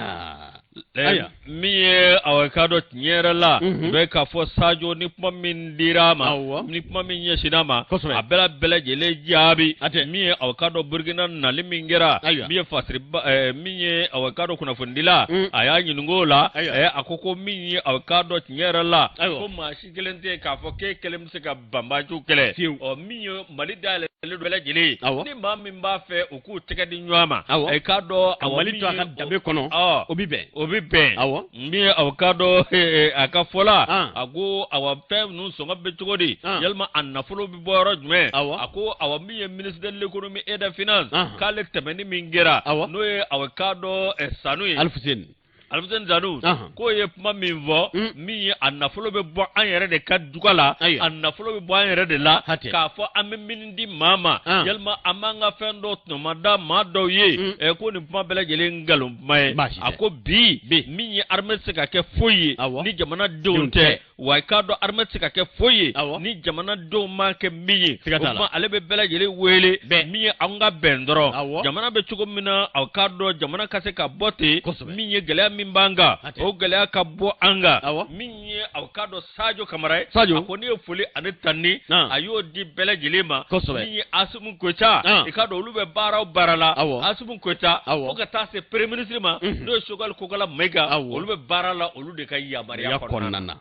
Ayiwa. Min ye aw k'a dɔn tiɲɛ yɛrɛ la, bɛ k'a fɔ Sadio ni kuma min dira a ma, ni kuma min ɲɛsinna a ma, a bɛɛ bɛɛ lajɛlen jaabi. A tɛ. Min ye aw k'a dɔn Burkina nali min kɛra, min ye fasiriba, min ye aw k'a dɔn kunnafonidila, a y'a ɲininka o la, a ko min ye aw k'a dɔn tiɲɛ yɛrɛ la, ko maa si kelen tɛ yen k'a fɔ k'e kelen bɛ se ka banbaanciw kɛlɛ. Fiyewu. Ɔ, min ye Mali dayɛlɛlen don bɛɛ lajɛlen ye, Awɔ. ni maa min b'a fɛ u k'u tɛgɛ di ɲɔgɔn ma, Awɔ. i k'a dɔn Ka awa Mali min to a ye ka danbe kɔnɔ, o bi bɛn. O bɛ bɛn. Awɔ. Min ye aw k'a dɔn a ka fɔ la, a ko awa fɛn ninnu sɔngɔ bɛ cogo di, yalima a nafolo bɛ bɔ yɔrɔ jumɛn? Awɔ. A ko awa min ye ministre de l'économie et des finances, k'ale tɛmɛni min kɛra, Awɔ. n'o ye aw k'a dɔn Sanu ye. Alifuseni. Alifuseni Sanu, k'o ye kuma min fɔ, min ye a nafolo bɛ bɔ an yɛrɛ de ka duga la, a nafolo bɛ bɔ an yɛrɛ de la, Hatɛ. k'a fɔ an bɛ min di maa ma, yalima an b'an ka fɛn dɔ tɔnɔmada maa dɔw ye, ko nin kuma bɛɛ lajɛlen nkalon kuma ye. Baasi tɛ. A ko bi min ye armée tɛ se ka kɛ foyi ye Awɔ. ni jamanadenw Denw tɛ. tɛ. Wa i k'a dɔn armée tɛ se ka kɛ foyi ye Awɔ. ni jamanadenw ma kɛ min ye. Siga t'a O la. tuma ale bɛ bɛɛ lajɛlen wele, Bɛɛ. min ye an ka bɛn dɔrɔn. Awɔ. Jamana bɛ cogo min na, aw k'a dɔn jamana ka se ka bɔ ten, Kosɛbɛ. min ye gɛlɛya min b'an kan, Hatɛ. o gɛlɛya ka bɔ an kan. Awɔ. Min ye aw k'a dɔn Sadio Kamara ye. Sadio. A ko ne ye foli ani tanni, a y'o di bɛɛ lajɛlen ma. Kosɛbɛ. Min ye Assimi Goïta, i k'a dɔn olu bɛ baara o baara la. Awɔ. Assimi Goïta, Awɔ. fo ka taa se premier ministre ma, n'o ye Choguel Kokalla Maïga, Awɔ. olu bɛ baara la olu de ka yamaruya Ya kɔnɔna kɔnɔna na. na.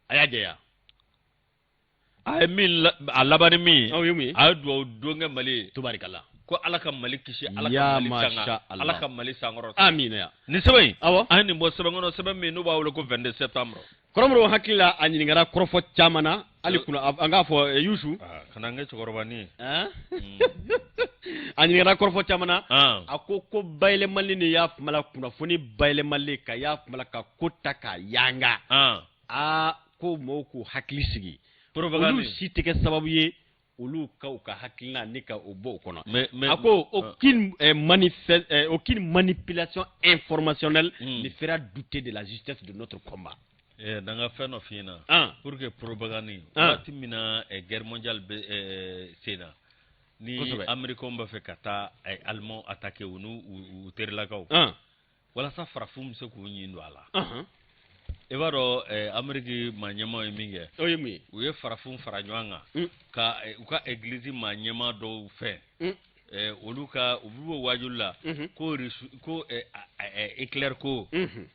A y'a jɛya. A ye min a laban ni min ye, Aw ye mun ye? A ye dugawu don kɛ Mali ye. Tubarikala. Ko Ala ka Mali kisi, Ala Ya ka Mali tanga, masha Allah. Ala ka Mali sankɔrɔta. Amina ya. Nin sɛbɛn in, Awɔ. an ye nin bɔ sɛbɛn kɔnɔ, sɛbɛn min n'u b'a wele ko 22 septembre. Kɔrɔmɔrɔw hakili la, a ɲininkara kɔrɔfɔ caman na, hali kunna an k'a fɔ Yusu. Kana n kɛ cɛkɔrɔbanin ye. A ɲininkara kɔrɔfɔ caman na. A ko ko bayɛlɛmali ni y'a kuma la, kunnafoni bayɛlɛmali ka y'a kuma la ka ko ta k'a yanga. Aa, ko mɔgɔw k'u hakili sigi. Propagande. Olu si tɛ kɛ sababu ye olu ka u ka hakilina ni ka o bɔ o kɔnɔ. Mais A ko aucune aucune manipulation informationnelle ne fera douter de la justesse de notre combat. Dan ka fɛn dɔ f'i ɲɛna. Pour que propagande, waati min na guerre mondiale bɛ sen na, ni Américains b'a fɛ ka taa Allemands attaquer u n'u u terilakaw. Walasa farafinw bɛ se k'u ɲin don a la. I b'a dɔn Ameriki maa ɲɛmaaw ye min kɛ, o ye mun ye? U ye farafinw fara ɲɔgɔn kan ka u ka egilizi maa ɲɛmaa dɔw fɛ, olu ka u b'u waajuli la ko ko Hitler ko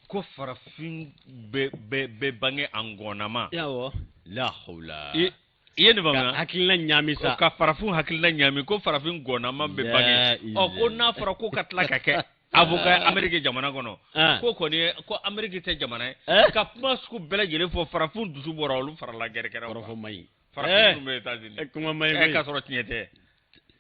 ko farafin bɛ bange a ngɔnama. Awɔ, la hawla. I ye nin faamuya? Ka hakilina ɲaami sa. Ka farafin hakilina ɲaami ko farafin ngɔnama bɛ bange. Ɔ, ko n'a fɔra ko ka tila ka kɛ avocat Ameriki jamana kɔnɔ, ko kɔni ko Ameriki tɛ jamana ye. Ka kuma sugu bɛɛ lajɛlen fɔ, farafin dusu bɔra, olu farala gɛrɛgɛrɛ. Kɔrɔfɔ man ɲi. Farafin minnu bɛ États-Unis. Kuma man ɲi. K'a sɔrɔ tiɲɛ tɛ.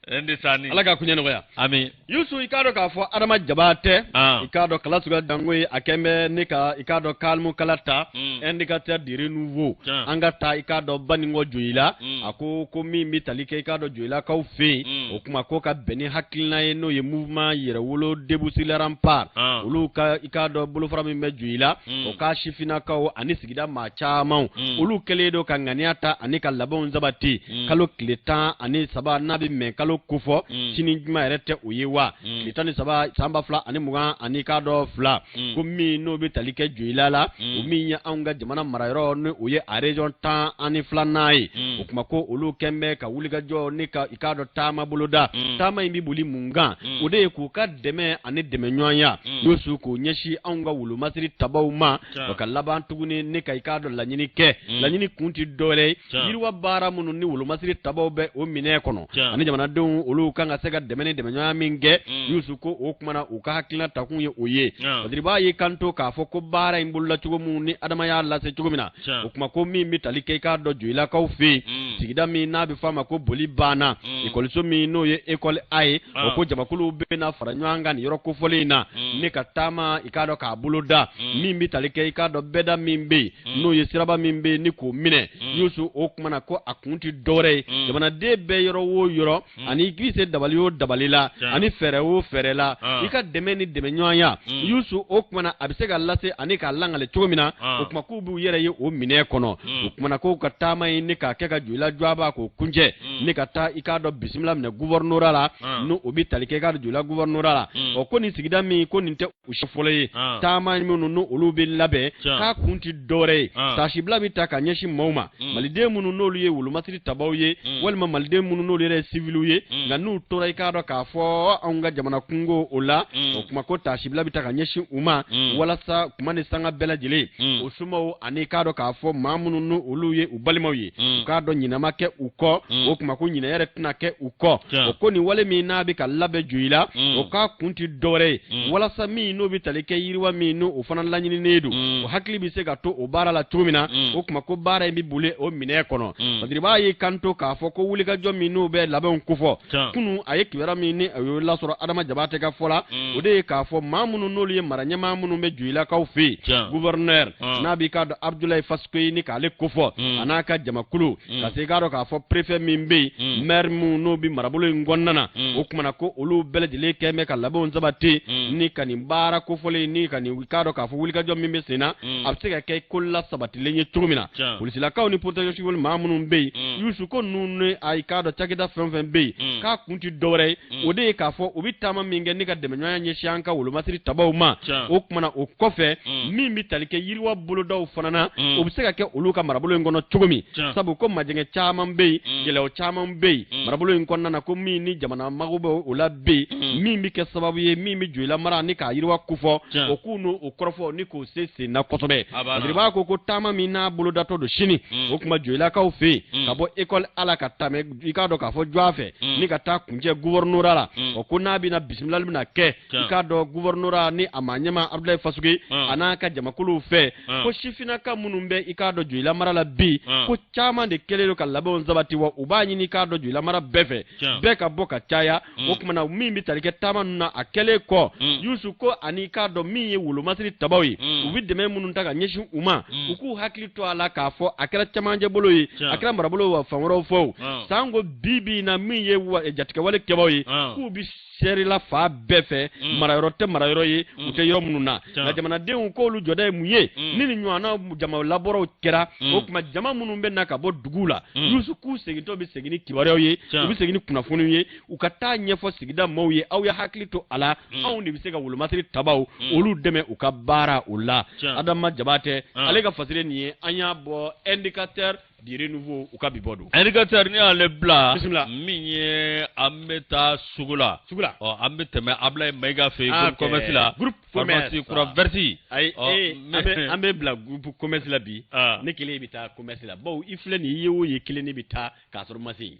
N sani. Ala ka kuɲɛ nɔgɔya. Ami. Yusu, i k'a dɔn k'a fɔ Adama Jabatɛ, i k'a dɔn kala suguya dango ye, a kɛn bɛ ne ka i k'a dɔn kalimu kala ta, indicateur du renouveau, an ka taa i k'a dɔn Banikɔ Joyila. A ko ko min bɛ tali kɛ i k'a dɔn Joyilakaw fɛ yen, o kuma ko ka bɛn ni hakilina ye, n'o ye mouvement yɛrɛwolo debout sur les remparts, olu ka i k'a dɔn bolofara min bɛ Joyila, o ka sifinnakaw ani sigida maa caman, olu kɛlen don ka ŋaniya ta ani ka labɛnw sabati kalo tile 13 n'a bɛ mɛn kalo kofɔ, sini juma yɛrɛ tɛ o ye wa, tile 13 san 2022, ko min n'o bɛ tali kɛ Joyila la, o min ye anw ka jamana marayɔrɔ, ni o ye a région 12nan ye. O kuma ko olu kɛn bɛ ka wulikajɔ ni ka i k'a dɔn taama boloda. Taama in bɛ boli mun kan? O de ye k'u ka dɛmɛ ani dɛmɛɲɔgɔnya n'o su k'o ɲɛsin anw ka wolomasiri tabaw ma, o ka laban tuguni ne ka i k'a dɔn laɲini kɛ. Laɲini kun tɛ dɔwɛrɛ ye, yiriwa baara minnu ni wolomasiri tabaw bɛ o minɛ kɔnɔ, ani jamanadenw olu kan ka se ka dɛmɛ ni dɛmɛɲɔgɔnya min kɛ. Yusu, ko o kumana u ka hakilina takun ye o ye. Badiriba y'i kanto k'a fɔ ko baara in bolola cogo min ni Adama y'a lase cogo min na, o kuma ko min bɛ tali kɛ i k'a dɔn Joyilakaw fɛ yen, sigida min n'a bɛ fɔ a ma ko Boli banna, ekɔliso min n'o ye école A ye, o ko jamakulu bɛna fara ɲɔgɔn kan nin yɔrɔ kofɔlen in na ne ka taama i k'a dɔn k'a boloda, min bɛ tali kɛ i k'a dɔn bɛɛda min bɛ yen, n'o ye siraba min bɛ yen ni k'o minɛ. Yusu, o kumana ko a kun tɛ dɔwɛrɛ ye, jamanaden bɛɛ yɔrɔ o yɔrɔ, ani i k'i se dabali o dabali la, ani fɛɛrɛ o fɛɛrɛ la, i ka dɛmɛ ni dɛmɛɲɔgɔnya. Yusu, o kumana a bɛ se ka lase ani k'a langale cogo min na, o kuma k'u b'u yɛrɛ ye o minɛ kɔnɔ. O kumana k'u ka taama in ne k'a kɛ ka Joyila jɔaba k'o kuncɛ, ne ka taa i k'a dɔn bisimila minɛ gouvernorat la, n'o o bɛ tali kɛ i k'a dɔn Joyila gouvernorat la. Ɔ, ko nin sigida min ko nin tɛ u si fɔlɔ ye, taama minnu n'o olu bɛ labɛn, k'a kun tɛ dɔwɛrɛ ye, taasibila bɛ ta ka ɲɛsin maaw ma, maliden minnu n'olu ye wolomasiri tabaw ye, walima maliden minnu n'olu yɛrɛ ye siviliw ye, nka n'u tora i k'a dɔn k'a fɔ anw ka jamana kungo o la, o kuma ko taasibila bɛ ta ka ɲɛsin u ma, walasa kuma ni sanga bɛɛ lajɛlen, o somaw ani i k'a dɔn k'a fɔ maa minnu n'olu ye u balimaw ye, u k'a dɔn ɲinɛ ma kɛ u kɔ, o kuma ko ɲinɛ yɛrɛ tɛna kɛ u kɔ. O ko nin wale min n'a bɛ ka labɛn Joyila, o k'a kun tɛ dɔwɛrɛ ye, walasa min n'o bɛ tali kɛ yiriwa min n'o o fana laɲininen don, o hakili bɛ se ka to o baara la cogo min na. O kuma ko baara in bɛ boli o minɛ kɔnɔ. Badiriba y'i kanto k'a fɔ ko wulikajɔ min n'o bɛ labɛnw kofɔ, kunun a ye kibaruya min ni a y'o lasɔrɔ Adama Jabatɛ ka fɔ la, o de ye k'a fɔ maa minnu n'olu ye mara ɲɛmaa minnu bɛ Joyilakaw fɛ yen, gouverneur n'a b'i k'a dɔn Abdoulaye Faskoyi ni k'ale kofɔ a n'a ka jamakulu, ka se i k'a dɔn k'a fɔ préfet min bɛ yen, maire minnu n'o bɛ marabolo in kɔnɔna na, o kumana ko olu bɛɛ lajɛlen kɛ bɛ ka labɛnw sabati ni ka nin baara kofɔlen ni ka nin k'a dɔn k'a fɔ wulikajɔ min bɛ sen na, a bɛ se ka kɛ ko la sabatilen ye cogo min na. Polisilakaw ni protection civile maa minnu bɛ yen, Yusu, ko ninnu ni a k'a dɔn cakɛda fɛn o fɛn bɛ yen, k'a kun tɛ dɔwɛrɛ ye, o de ye k'a fɔ u bɛ taama min kɛ ni ka dɛmɛɲɔgɔnya ɲɛsin an ka wolomasiri tabaw ma. O kumana o kɔfɛ, min bɛ tali kɛ yiriwa bolodaw fana na, o bɛ se ka kɛ olu ka marabolo in kɔnɔ cogo min, sabu ko majɛngɛ caman bɛ yen, gɛlɛyaw caman bɛ yen marabolo in kɔnɔna na, ko min ni jamana mago bɛ o la bɛ yen, min bɛ kɛ sababu ye min bɛ Joyila mara ni k'a yiriwa kofɔ, o k'u n'o o kɔrɔfɔ ni k'o se sen na kosɛbɛ. Badiriba ko taama min n'a bolodatɔ don sini, o kuma Joyilakaw fɛ yen, ka bɔ école A la ka tɛmɛ i k'a dɔn k'a fɔ jɔ fɛ ni ka taa kuncɛ gouvernorat la, o ko n'a bɛna bisimilali bɛna kɛ i k'a dɔn gouvernorat ni a maa ɲɛmaa Abdoulaye Fasoge a n'a ka jamakuluw fɛ, ko sifinnaka minnu bɛ i k'a dɔn Joyila mara la bi, ko caman de kɛlen don ka labɛnw sabati, wa u b'a ɲini i k'a dɔn Joyila mara bɛɛ fɛ, bɛɛ ka bɔ ka caya. O tuma na min bɛ tali kɛ taama ninnu na, a kɛlen kɔ, Yusu, ko ani i k'a dɔn min ye wolomasiri tabaw ye, u bɛ dɛmɛ minnu ta ka ɲɛsin u ma, u k'u hakili to a la k'a fɔ a kɛra cɛmancɛ bolo ye, a kɛra marabolo wa fan wɛrɛw fɛ o, sanko bi bi in na min ye jatigɛwale kɛbaaw ye k'u bɛ serila fan bɛɛ fɛ marayɔrɔ tɛ marayɔrɔ ye u tɛ yɔrɔ minnu na nka jamanadenw k'olu jɔda ye mun ye ni nin ɲɔgɔnna jama labɔrɔw kɛra o tuma jama minnu bɛ na ka bɔ duguw la Yusu k'u segintɔ bɛ segin ni kibaruyaw ye u bɛ segin ni kunnafoniw ye u ka taa ɲɛfɔ sigida maaw ye aw ye hakili to a la anw de bɛ se ka wolomasiri tabaw olu dɛmɛ u ka baara o la Adama Jabatɛ ale ka fasiri nin ye an y'a bɔ Indicateur du Renouveau u ka bi bɔ don Indicateur n'i y'ale bila bisimila min ye an bɛ taa sugu la sugu la ɔ an bɛ tɛmɛ Ablaye Mayiga fɛ yen groupe commerce la groupe pharmacie kura verte ayi an bɛ bila groupe commerce la bi ne kelen bɛ taa commerce la bawo i filɛ nin ye o ye kelen ne bɛ taa k'a sɔrɔ ma se yen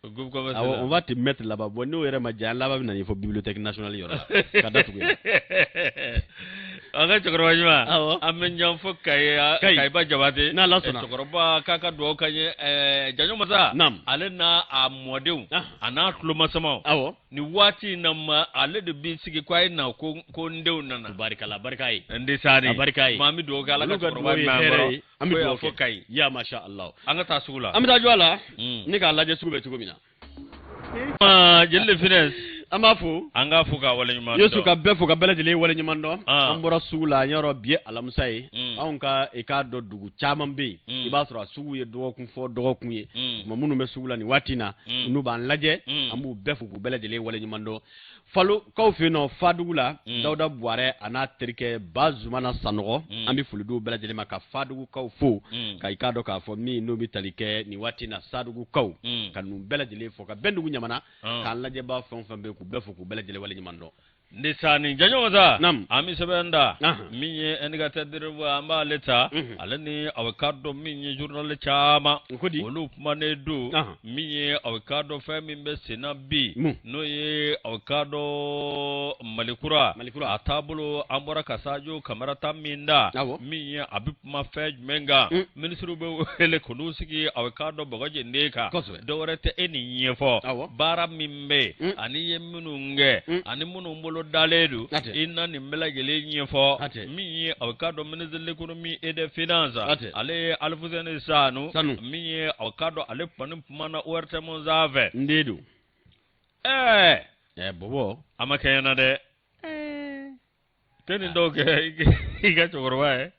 Groupe commerce la on va te mettre là-bas bon n'o yɛrɛ ma diya an laban bɛ na ɲɛfɔ bibliothèque nationale yɔrɔ la ka datugu yen an ka cɛkɔrɔba ɲuman an bɛ ɲɔgɔn fo Kayi Kayiba Jabate n'Ala sɔnna cɛkɔrɔba k'a ka dugawu k'an ye Janjo Masa ale n'a a mɔdenw a n'a tulomasamaw awɔ nin waati in na ma ale de b'i sigi ko a ye na ko ko n denw nana barikala barika ye n tɛ sa de barika ye an bɛ dugawu kɛ Ala ka cɛkɔrɔba mɛn an kɔrɔ an bɛ dugawu kɛ Kayi ya masha Allah an ka taa sugu la an bɛ taa jɔ a la ne k'a lajɛ sugu bɛ cogo min na Jeli de Finesse an b'a fo an k'a fo k'a waleɲuman dɔn Yesu ka bɛɛ fo ka bɛɛ lajɛlen waleɲuman dɔn an bɔra sugu la yɔrɔ bi ye alamisa ye anw ka i k'a dɔn dugu caman bɛ yen i b'a sɔrɔ a sugu ye dɔgɔkun fɔ dɔgɔkun ye tuma minnu bɛ sugu la nin waati in na n'u b'an lajɛ an b'u bɛɛ fo k'u bɛɛ lajɛlen waleɲuman dɔn Falokaw fɛ yen nɔ Fadugu la Dawuda Buwarɛ a n'a terikɛ Bazumana Sanɔgɔ an bɛ foli d'u bɛɛ lajɛlen ma ka Fadugukaw fo ka i k'a dɔn k'a fɔ min n'o bɛ tali kɛ nin waati in na Sadugukaw ka ninnu bɛɛ lajɛlen fo ka Bɛndugu Ɲamana k'an lajɛbaa fɛn o fɛn bɛ yen k'u bɛɛ fo k'u bɛɛ lajɛlen waleɲuman dɔn. Ni sani Janjo Masa an bɛ sɛbɛn da min ye Indicateur du Renouveau an b'ale ta ale ni aw k'a dɔn min ye journal caman olu kumanen don min ye aw k'a dɔn fɛn min bɛ senna bi n'o ye aw k'a dɔn Malikura a taabolo an bɔra ka Sajo Kamara ta min da min ye a bɛ kuma fɛn jumɛn kan minisiriw bɛ wele k'olu sigi aw k'a dɔn bɔgɔ jeninen kan dɔwɛrɛ tɛ e nin ɲɛfɔ baara min bɛ yen ani i ye minnu kɛ ani minnu bolo dalen don i na nin bɛɛ lajɛlen ɲɛfɔ min ye aw k'a dɔn ministre de l'économie et des finances ale ye Alifuseni Sanu min ye aw k'a dɔn ale kɔni kumana ORTM sanfɛ n den don ɛɛ ɛɛ bɔbɔ a ma kɛ ɲɛna dɛ tɛ nin dɔw kɛ i ka cɛkɔrɔba ye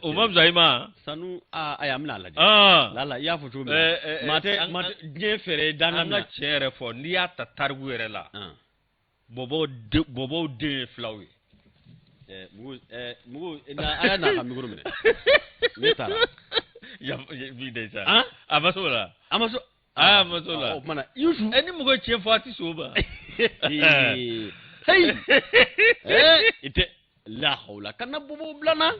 o ma fisa i ma sanu aa ayi an bɛna a lajɛ lala i y'a fɔ cogo min na maa tɛ maa tɛ diɲɛ fɛɛrɛ ye danna an ka tiɲɛ yɛrɛ fɔ n'i y'a ta tariku yɛrɛ la bɔbɔw den ye filaw ye mugu mugu a y'a n'a ka micro minɛ ne taara bi de sa a ma s'o la a ma s'o aa ma s'o la o tuma na Yusu ɛ ni mɔgɔ ye tiɲɛ fɔ a tɛ s'o ma heyi i tɛ la hawla kana bɔbɔw bila n na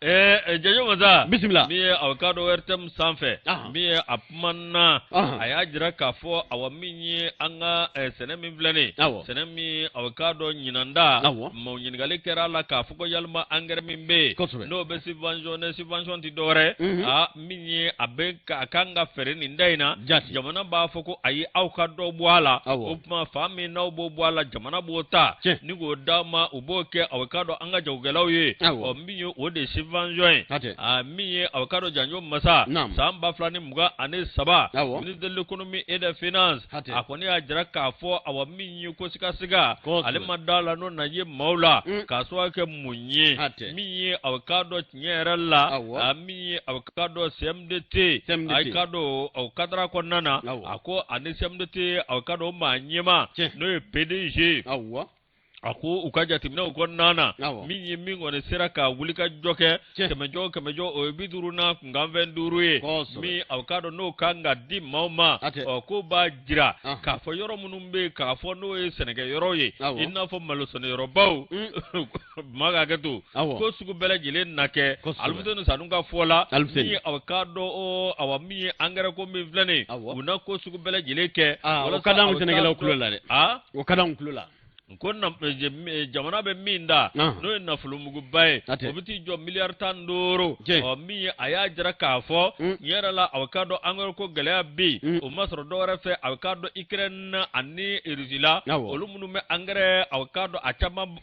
Janjo Masa bisimila min ye aw k'a dɔn ORTM sanfɛ min ye a kumana a y'a jira k'a fɔ awa min ye an ka sɛnɛ min filɛ nin sɛnɛ min aw k'a dɔn ɲinan ta maaw ɲininkali kɛra a la k'a fɔ ko yalima angɛrɛ min bɛ yen n'o bɛ subventionné subvention tɛ dɔwɛrɛ aa min ye a bɛ a kan ka feere nin da in na jamana b'a fɔ ko ayi aw ka dɔ bɔ a la o tuma fan min n'aw b'o bɔ a la jamana b'o ta ni k'o d'a ma u b'o kɛ aw k'a dɔn an ka jagokɛlaw ye ɔ min ye o de subvention ye a min ye aw k'a dɔn Janjo Masa san 2023 ministre de l'économie et des finances a kɔni y'a jira k'a fɔ awa min ye ko sigasiga ale ma da la n'o na ye maaw la k'a sababu kɛ mun ye min ye aw k'a dɔn tiɲɛ yɛrɛ la a min ye aw k'a dɔn CMDT a k'a dɔn o cadre kɔnɔna na a ko ani CMDT aw k'a dɔn maa ɲɛmaa n'o ye PDG a ko u ka jateminɛw kɔnɔna na min ye min kɔni sera ka wulikajɔ kɛ kɛmɛjɔ kɛmɛjɔ o ye 50 n'a kunkanfɛn 5 ye min aw k'a dɔn n'o kan ka di maaw ma ɔ k'o b'a jira k'a fɔ yɔrɔ minnu bɛ yen k'a fɔ n'o ye sɛnɛkɛyɔrɔ ye i n'a fɔ malosɛnɛyɔrɔbaw maa ka hakɛ to ko sugu bɛɛ lajɛlen na kɛ Alifuseni Sanu ka fɔ la min ye aw k'a dɔn awa min ye angɛrɛ ko min filɛ nin ye u na ko sugu bɛɛ lajɛlen kɛ o ka d'anw sɛnɛkɛlaw tulo la dɛ o ka d'anw tulo la. Ko jamana bɛ min da n'o ye nafolomuguba ye, o bɛ t'i jɔ miliyari 15. Ɔ min ye a y'a jira k'a fɔ tiɲɛ yɛrɛ la, a k'a dɔn engrais ko gɛlɛya bɛ yen, o ma sɔrɔ dɔwɛrɛ fɛ, a k'a dɔn Ukraine ani Russie la, olu minnu bɛ engrais, a k'a dɔn a caman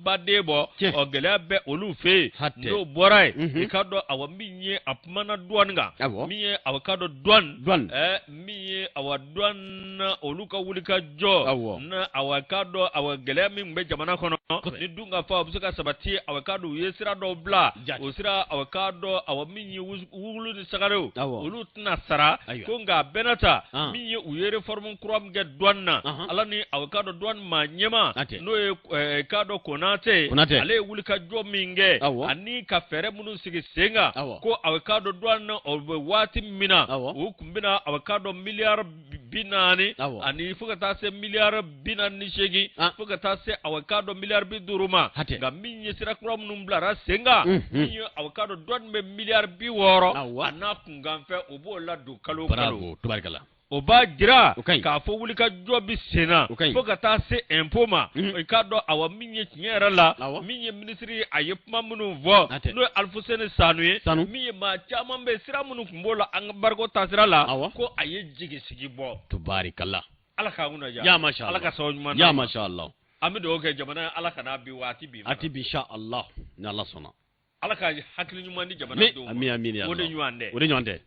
baden bɔ, ɔ gɛlɛya bɛ olu fɛ yen. N'o bɔra yen, i k'a dɔn awa min ye a kumana douane kan, min ye a k'a dɔn douane, min ye awa douane olu ka wuli ka jɔ na, awa k'a dɔn awa gɛlɛya min bɛ jamana kɔnɔ ni dun ka fɔ a bɛ se ka sabati, awa k'a dɔn u ye sira dɔw bila, o sira awa k'a dɔn awa min ye wulu ni sagarew olu tɛna sara ko, nka a bɛɛ n'a ta min ye u ye réforme kura min kɛ douane na, ala ni awa k'a dɔn douane maa ɲɛmaa n'o ye k'a dɔn Konate, ale ye wuli ka jɔ min kɛ ani ka fɛɛrɛ minnu sigi sen kan, ko awa k'a dɔn douane o bɛ waati min na u tun bɛna awa k'a dɔn miliyari 40 ani fo ka taa se miliyari 48, fo ka taa se awa k'a dɔn miliyari 50 ma. Nka min ye sira kura minnu bilara sen kan, min ye awa k'a dɔn douane bɛ miliyari 60 a n'a kunkanfɛn, o b'o ladon kalo o kalo. O b'a jira k'a fɔ wulikajɔ bɛ sen na fo ka taa se impôt ma. I k'a dɔn awa min ye tiɲɛ yɛrɛ la, min ye minisiri a ye kuma minnu fɔ, n'o ye Alifuseni Sanu ye, min ye maa caman bɛ sira minnu tun b'o la embargo taasira la, ko a ye jigisigi bɔ. Tubarikala. Ala k'an kunna diya. Ya masha Allah. Ala ka sababu ɲuman. Ya masha Allah. An bɛ dugawu kɛ jamana, Ala kana bi waati bi. A ti bi insha Allah ni Ala sɔnna. Ala ka hakili ɲuman di jamanadenw ma. Ami ami. O de ɲɔgɔn tɛ. O de ɲɔgɔn tɛ.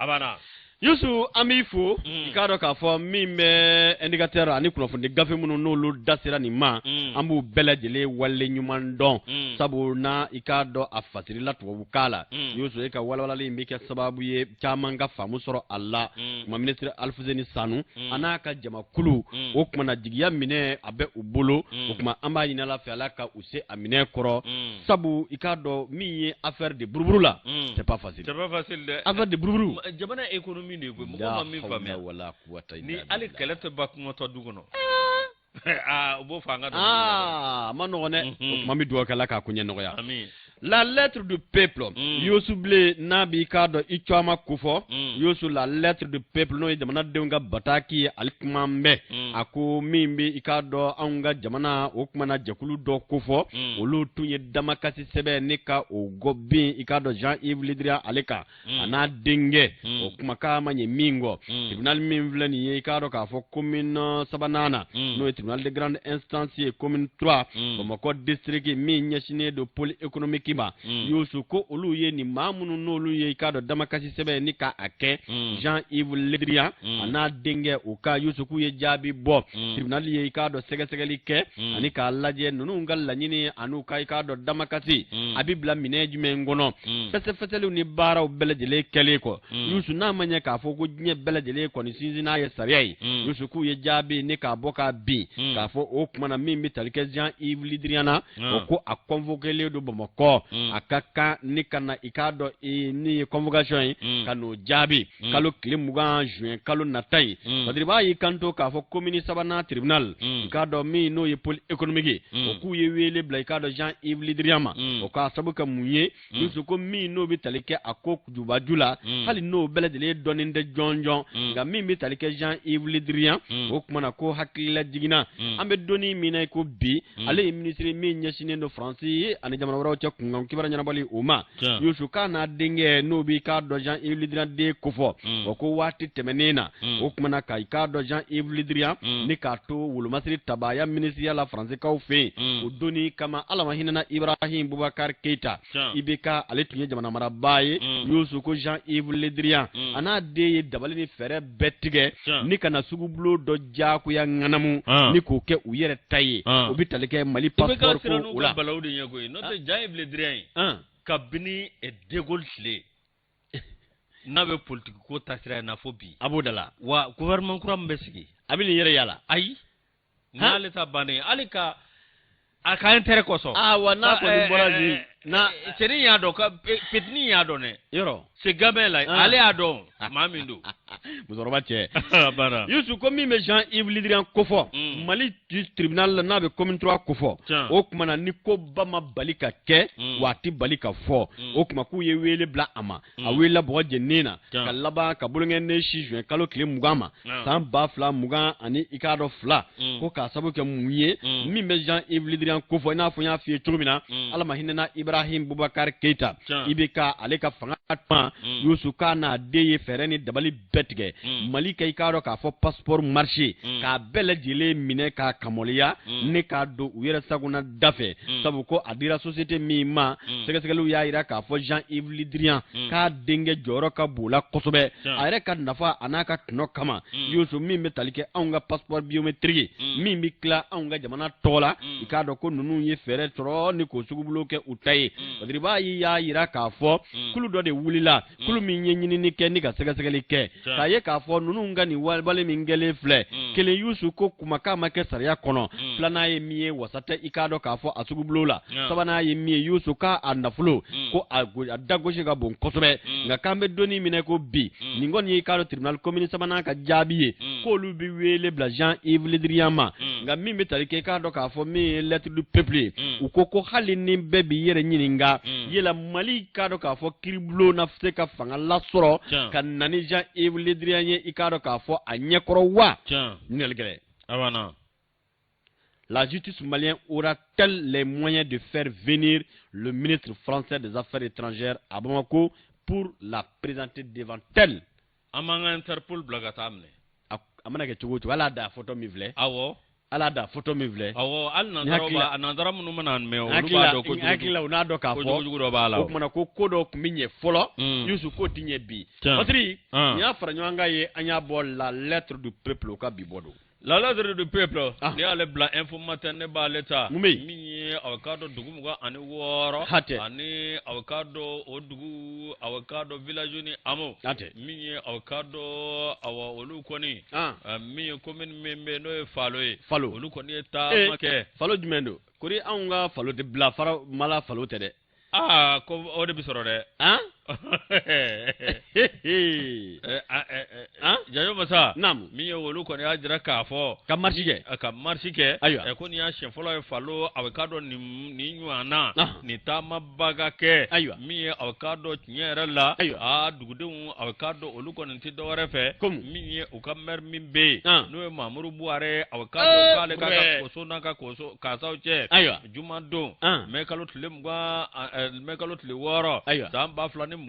A banna. Yusu, an b'i fo. I k'a dɔn k'a fɔ min bɛ indicateur ani kunnafoni gafe minnu n'olu da sera nin ma, an b'u bɛɛ lajɛlen wale ɲuman dɔn, sabu na i k'a dɔn a fasirila tubabukan la. Yusu, e ka walawalali in bɛ kɛ sababu ye caman ka faamu sɔrɔ a la. Kuma minisiri Alifuseni Sanu a n'a ka jamakulu, o tuma na jigiya minɛ a bɛ u bolo. O tuma an b'a ɲini Ala fɛ, Ala ka u se a minɛ kɔrɔ, sabu i k'a dɔn min ye affaire de buruburu la, c'est pas facile. C'est pas facile dɛ. Affaire de buruburu. Jamana économie de ye koyi, mɔgɔw ma min faamuya. Wala quwwata. Ni hali kɛlɛ tɛ ba kɔngɔtɔ du kɔnɔ, aa, u b'o fɔ an ka. Aa, a ma nɔgɔn dɛ. O tuma an bɛ dugawu kɛ Ala k'a ko ɲɛ nɔgɔya. Amin. La lettre du peuple. Yosu Bile n'a b'i k'a dɔn i caman kofɔ. Yosu, la lettre du peuple n'o ye jamanadenw ka bataki ye, ale kuma bɛ. A ko min bɛ i k'a dɔn anw ka jamana, o kuma na jɛkulu dɔ kofɔ. Olu tun ye damakasi sɛbɛn ne ka o gɔ bin i k'a dɔn Jean-Yves Le Drian ale kan. A n'a denkɛ, o kumakan ma ɲɛ min kɔ. Tribunal min filɛ nin ye, i k'a dɔn k'a fɔ commune sabanan na, n'o ye tribunal de grande instance ye, commune 3, Bamakɔ district, min ɲɛsinnen don pôle économique ma. Yusu, ko olu ye nin maa minnu n'olu ye i k'a dɔn damakasi sɛbɛn ni ka a kɛ Jean-Yves Le Drian a n'a denkɛ, o ka Yusu k'u ye jaabi bɔ. Tribunal ye i k'a dɔn sɛgɛsɛgɛli kɛ ani k'a lajɛ ninnu ka laɲini an'u ka i k'a dɔn damakasi a bɛ bila minɛn jumɛn kɔnɔ. Fɛsɛfɛsɛliw ni baaraw bɛɛ lajɛlen kɛlen kɔ, Yusu, n'a ma ɲɛ k'a fɔ ko diɲɛ bɛɛ lajɛlen kɔni sinsin n'a ye sariya ye, Yusu, k'u ye jaabi ne k'a bɔ k'a bin k'a fɔ o tuma na min bɛ tali kɛ Jean-Yves Le Drian na, o ko a convoqué don Bamakɔ, a ka kan ni ka na i k'a dɔn ni ye convocation ye ka n'o jaabi kalo tile 20 juin kalo nata in. Badiriba y'i kanto k'a fɔ commune sabanan tribunal, i k'a dɔn min n'o ye pôle économique, o k'u ye wele bila i k'a dɔn Jean-Yves Le Drian ma, o k'a sabu kɛ mun ye? Yusu, ko min n'o bɛ tali kɛ a ko jubaju la, hali n'o bɛɛ lajɛlen dɔnnen tɛ jɔnjɔn, nka min bɛ tali kɛ Jean-Yves Le Drian, o tuma na ko hakilila jiginna an bɛ donni min na i ko bi, ale ye minisiri min ɲɛsinnen don Faransi ani jamana wɛrɛw cɛ kunkan kibaruya ɲɛnabɔli o ma. Yusu, k'a n'a denkɛ n'o b'i k'a dɔn Jean-Yves Le Drian den kofɔ, o ko waati tɛmɛnen na, o tuma na ka i k'a dɔn Jean-Yves Le Drian ni k'a to wolomasiri tabaya minisiriya la Faransikaw fɛ yen, o donni kama Ala ma hinɛna Ibrahim Boubacar Keita, IBK, ale tun ye jamana marabaa ye. Yusu, ko Jean-Yves Le Drian a n'a den ye dabali ni fɛɛrɛ bɛɛ tigɛ ni ka na sugubulon dɔ diyagoya ŋanamu ni k'o kɛ u yɛrɛ ta ye, o bɛ tali kɛ Mali passeport ko o la. Balawu de ɲɛ koyi, n'o tɛ Jean-Yves Le Drian ye, kabini De Gaulle tile n'a bɛ politique ko taasira in na fo bi. A b'o da la. Wa gouvernement kura min bɛ sigi, a bɛ nin yɛrɛ yala. Ayi, n'ale ta bannen, hali ka a ka intérêt kosɔn. Ah wa, n'a kɔni bɔra bi. Na cɛnin y'a dɔn ka petini y'a dɔn dɛ. Yɔrɔ. Ce gamin là, ale y'a dɔn maa min don. Musokɔrɔba cɛ. Banna. Yusu ko min bɛ Jean-Yves Le Drian kofɔ. Mali tribunal la n'a bɛ commune 3 kofɔ. O tuma na ni koba ma bali ka kɛ, wa a tɛ bali ka fɔ. O tuma k'u ye wele bila a ma. A welela bɔgɔ jeninen na. Ka laban ka bolonkɛnden si juin kalo tile 20 ma. San 2022 i k'a dɔn fila. Ko k'a sababu kɛ mun ye. Min bɛ Jean-Yves Le Drian kofɔ i n'a fɔ n y'a f'i ye cogo min na. Ala ma hinɛna Ibrahim Boubacar Keita. IBK ale ka fanga tuma. Yusu k'a n'a den ye fɛɛrɛ ni dabali bɛɛ tigɛ. Mali ka i k'a dɔn k'a fɔ passeport marché. K'a bɛɛ lajɛlen minɛ k'a kamɔliya. Ne k'a don u yɛrɛ sagona da fɛ. Sabu ko a dira société min ma. Sɛgɛsɛgɛliw y'a jira k'a fɔ Jean-Yves Le Drian. K'a denkɛ jɔyɔrɔ ka bon la kosɛbɛ. A yɛrɛ ka nafa a n'a ka tɔnɔ kama. Yusu min bɛ tali kɛ anw ka passeport biométrique. Min bɛ tila anw ka jamana tɔgɔ la. I k'a dɔn ko ninnu ye fɛɛrɛ sɔrɔ ni k'o sugubulon kɛ u ta ye. Badiriba y'a jira k'a fɔ. Kulu dɔ de wulila. Kulu min ye ɲinini kɛ ni ka sɛgɛsɛgɛli kɛ. K'a ye k'a fɔ ninnu ka nin wale min kɛlen filɛ. Kelen Yusu ko kumakan ma kɛ sariya kɔnɔ. Filanan ye min ye wasa tɛ i k'a dɔn k'a fɔ a sugubulon la. Sabanan ye min ye Yusu k'a nafolo. Ko a dagosi ka bon kosɛbɛ. Nka k'an bɛ donni minɛ ko bi. Nin kɔni ye i k'a dɔn tribunal commune sabanan ka jaabi ye. K'olu bɛ wele bila Jean-Yves Le Drian ma. Nka min bɛ tali kɛ i k'a dɔn k'a fɔ min ye lettre du peuple ye. U ko ko hali ni bɛɛ b'i yɛrɛ ɲininka. Yala Mali k'a dɔn k'a fɔ kiiribulon na se ka fanga lasɔrɔ. Ka na ni Jean-Yves Le Drian ye i k'a dɔn k'a fɔ a ɲɛkɔrɔ wa. Ɲininkali gɛlɛn. A La justice malienne aura-t-elle les moyens de faire venir le ministre français des Affaires étrangères à Bamako pour la présenter devant elle? An b'an ka Interpol bila ka taa minɛ. A mana kɛ cogo o cogo hali a da photo min filɛ. Awɔ. Ala da photo min filɛ. Awɔ hali nanzaraw b'a nanzara minnu mana mɛn olu b'a dɔn ko jugu. Hakili la u n'a dɔn k'a fɔ ko jugu dɔ b'a la. O kumana ko ko dɔ tun bɛ ɲɛ fɔlɔ. Yusu k'o tɛ ɲɛ bi. Patiri nin y'a fara ɲɔgɔn kan ye an y'a bɔ la lettre du peuple o ka bi bɔ don. La lettre du peuple n'i y'ale bila Info Matin ne b'ale ta. Mun bɛ yen? Min ye aw k'a dɔn dugu 26. Hatɛ. Ani aw k'a dɔn o dugu aw k'a dɔn village ni hameau. Hatɛ. Min ye aw k'a dɔn awa olu kɔni. Min ye commune min bɛ yen n'o ye Falo ye. Falo. Olu kɔni ye taama kɛ. Falo jumɛn don? Kori anw ka Falo tɛ bila fara mala Falo tɛ dɛ. Aa ko o de bɛ sɔrɔ dɛ. Jajo masa. Naamu. Min ye olu kɔni y'a jira k'a fɔ. Ka marche kɛ. Ka marche kɛ. Ayiwa. Ko nin y'a siɲɛ fɔlɔ ye Falo a bɛ k'a dɔn nin ɲɔgɔn na. Nin taamaba ka kɛ. Ayiwa. Min ye a bɛ k'a dɔn tiɲɛ yɛrɛ la. Ayiwa. Aa dugudenw a bɛ k'a dɔn olu kɔni tɛ dɔwɛrɛ fɛ. Komi. Min ye u ka maire min bɛ yen. N'o ye Mamuru Buware a bɛ k'a dɔn k'ale ka koso n'a ka koso kasaw cɛ. Ayiwa. Jumadon. Mɛ kalo tile 20 mɛ kalo tile 6. Ayiwa. San 2022.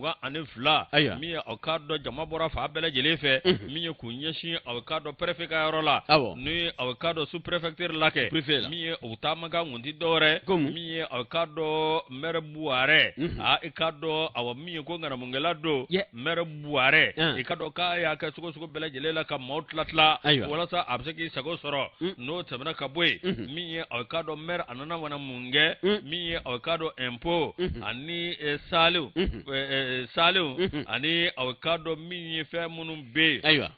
Ayiwa. Min ye aw k'a dɔn jama bɔra fan bɛɛ lajɛlen fɛ. Min ye k'u ɲɛsin aw k'a dɔn préfet ka yɔrɔ la. Awɔ. Ni aw k'a dɔn sous préfecture la kɛ. Préfet la. Min ye u taamakan kun ti dɔwɛrɛ. Komi. Min ye aw k'a dɔn maire Buware. Aa i k'a dɔn awa min ye ko ŋanamukɛla don. Maire Buware. I k'a dɔn k'a y'a kɛ cogo sugu bɛɛ lajɛlen la ka maaw tila tila. Ayiwa. Walasa a bɛ se k'i sago sɔrɔ. N'o tɛmɛna ka bɔ yen. Min ye aw k'a dɔn maire a nana mana mun kɛ. Min ye aw k'a dɔn impôt. Ani saliw. Saliw. Ani aw k'a dɔn min ye fɛn minnu bɛ yen. Ayiwa.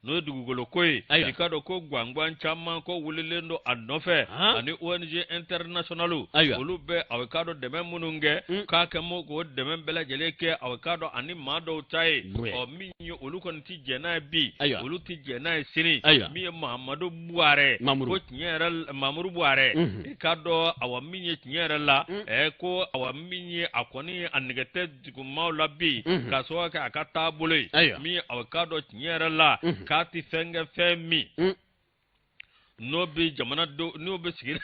N'o ye dugukolo ko ye. Ayiwa. I k'a dɔn ko gwangan caman ko wulilen don a nɔfɛ. Ani ONG internationale. Ayiwa. Olu bɛ aw k'a dɔn dɛmɛ minnu kɛ. K'a kɛ m'o k'o dɛmɛ bɛɛ lajɛlen kɛ aw k'a dɔn ani maa dɔw ta ye. Ɔ min ye olu kɔni ti jɛn n'a ye bi. Ayiwa. Olu ti jɛn n'a ye sini. Ayiwa. Min ye Mahamadu Buware. Mamuru. Ko tiɲɛ yɛrɛ la Mamuru Buware. I k'a dɔn awa min ye tiɲɛ yɛrɛ la. Ko awa min ye a kɔni a nɛgɛ tɛ dugumaaw la bi. K'a sababu kɛ a ka taabolo ye. Ayiwa. Min ye aw k'a dɔn tiɲɛ yɛrɛ la. K'a tɛ fɛn kɛ fɛn min. N'o bɛ jamana denw n'o bɛ sigi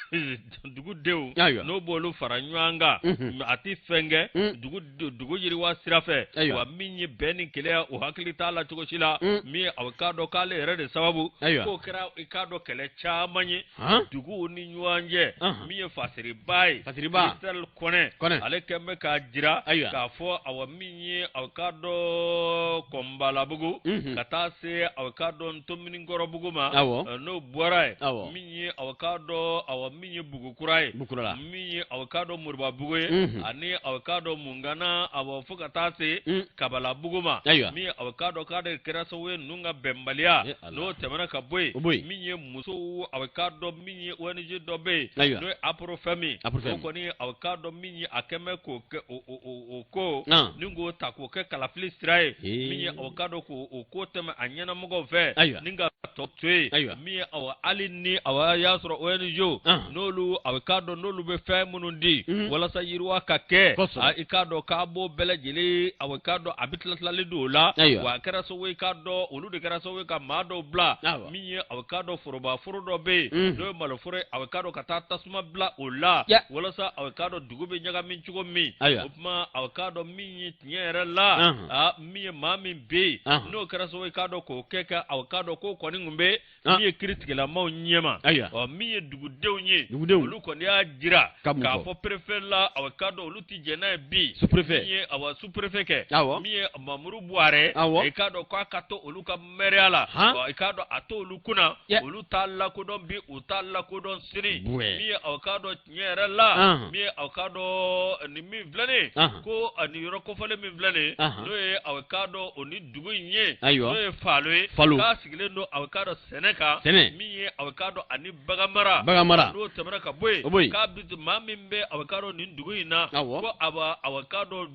dugudenw. Ayiwa. N'o b'olu fara ɲɔgɔn kan. A tɛ fɛn kɛ. Dugu yiriwa sira fɛ. Ayiwa. Wa min ye bɛn ni kelenya o hakili t'a la cogo si la. Min ye aw k'a dɔn k'ale yɛrɛ de sababu. Ayiwa. K'o kɛra i k'a dɔn kɛlɛ caman ye. Duguw ni ɲɔgɔn cɛ. Min ye Fasiriba ye. Fasiriba. Christelle Kɔnɛ. Kɔnɛ. Ale kɛn bɛ k'a jira. Ayiwa. K'a fɔ awa min ye aw k'a dɔn Kɔnbalabugu. Ka taa se aw k'a dɔn Tominikɔrɔbugu ma. Awɔ. N'o bɔra yen. ye min ye aw k'a dɔn awa min ye bugukura ye min ye aw k'a dɔn moribabugu ye ani aw k'a dɔn mungana awa fo ka taa se kabalabugu ma min ye aw k'a dɔn k'a de kɛra sababu ye ninnu ka bɛnbaliya n'o tɛmɛna ka bɔ yen min ye musow aw k'a dɔn min ye ONG dɔ bɛ yen n'o ye APROFEM o kɔni aw k'a dɔn min ye a kɛn bɛ k'o kɛ o ko ni k'o ta k'o kɛ kalafili sira ye min ye aw k'a dɔn k'o ko tɛmɛ a ɲɛnamɔgɔw fɛ ni ka tɔ to yen min ye awa hali ni awa y'a sɔrɔ ONG n'olu aw k'a dɔn n'olu bɛ fɛn minnu di walasa yiriwa ka kɛ i k'a dɔn k'a b'o bɛɛ lajɛlen aw k'a dɔn a bɛ tila tilali don o la wa a kɛra sababu ye k'a dɔn olu de kɛra sababu ye ka maa dɔw bila min ye aw k'a dɔn foroba foro dɔ bɛ yen n'o ye maloforo ye aw k'a dɔn ka taa tasuma bila o la walasa aw k'a dɔn dugu bɛ ɲagami cogo min o tuma aw k'a dɔn min ye tiɲɛ yɛrɛ la min ye maa min bɛ yen n'o kɛra sababu ye k'a dɔn k'o kɛ ka aw k'a dɔn k'o kɔni tun bɛ min ye kiritigɛlamaw ɲɛma ɔ min ye dugudenw ye olu kɔni y'a jira k'a fɔ perefe la aw k'a dɔn olu tɛ jɛn n'a ye bi sous-préfet min ye awa sous-préfet kɛ min ye Mamuru Buwarɛ i k'a dɔn k'a ka to olu ka mɛriya la i k'a dɔn a t'olu kunna olu t'a lakodɔn bi u t'a lakodɔn sini min ye aw k'a dɔn tiɲɛ yɛrɛ la min ye aw k'a dɔn nin min filɛ nin ye ko nin yɔrɔ kofɔlen min filɛ nin ye n'o ye aw k'a dɔn o ni dugu in ye n'o ye Falo ye k'a sigilen don aw k'a dɔn sɛnɛ kan min ye aw k'a dɔn ani baganmara n'o tɛmɛna ka bɔ yen k'a bi maa min bɛ aw k'a dɔn nin dugu in na ko aw k'a dɔn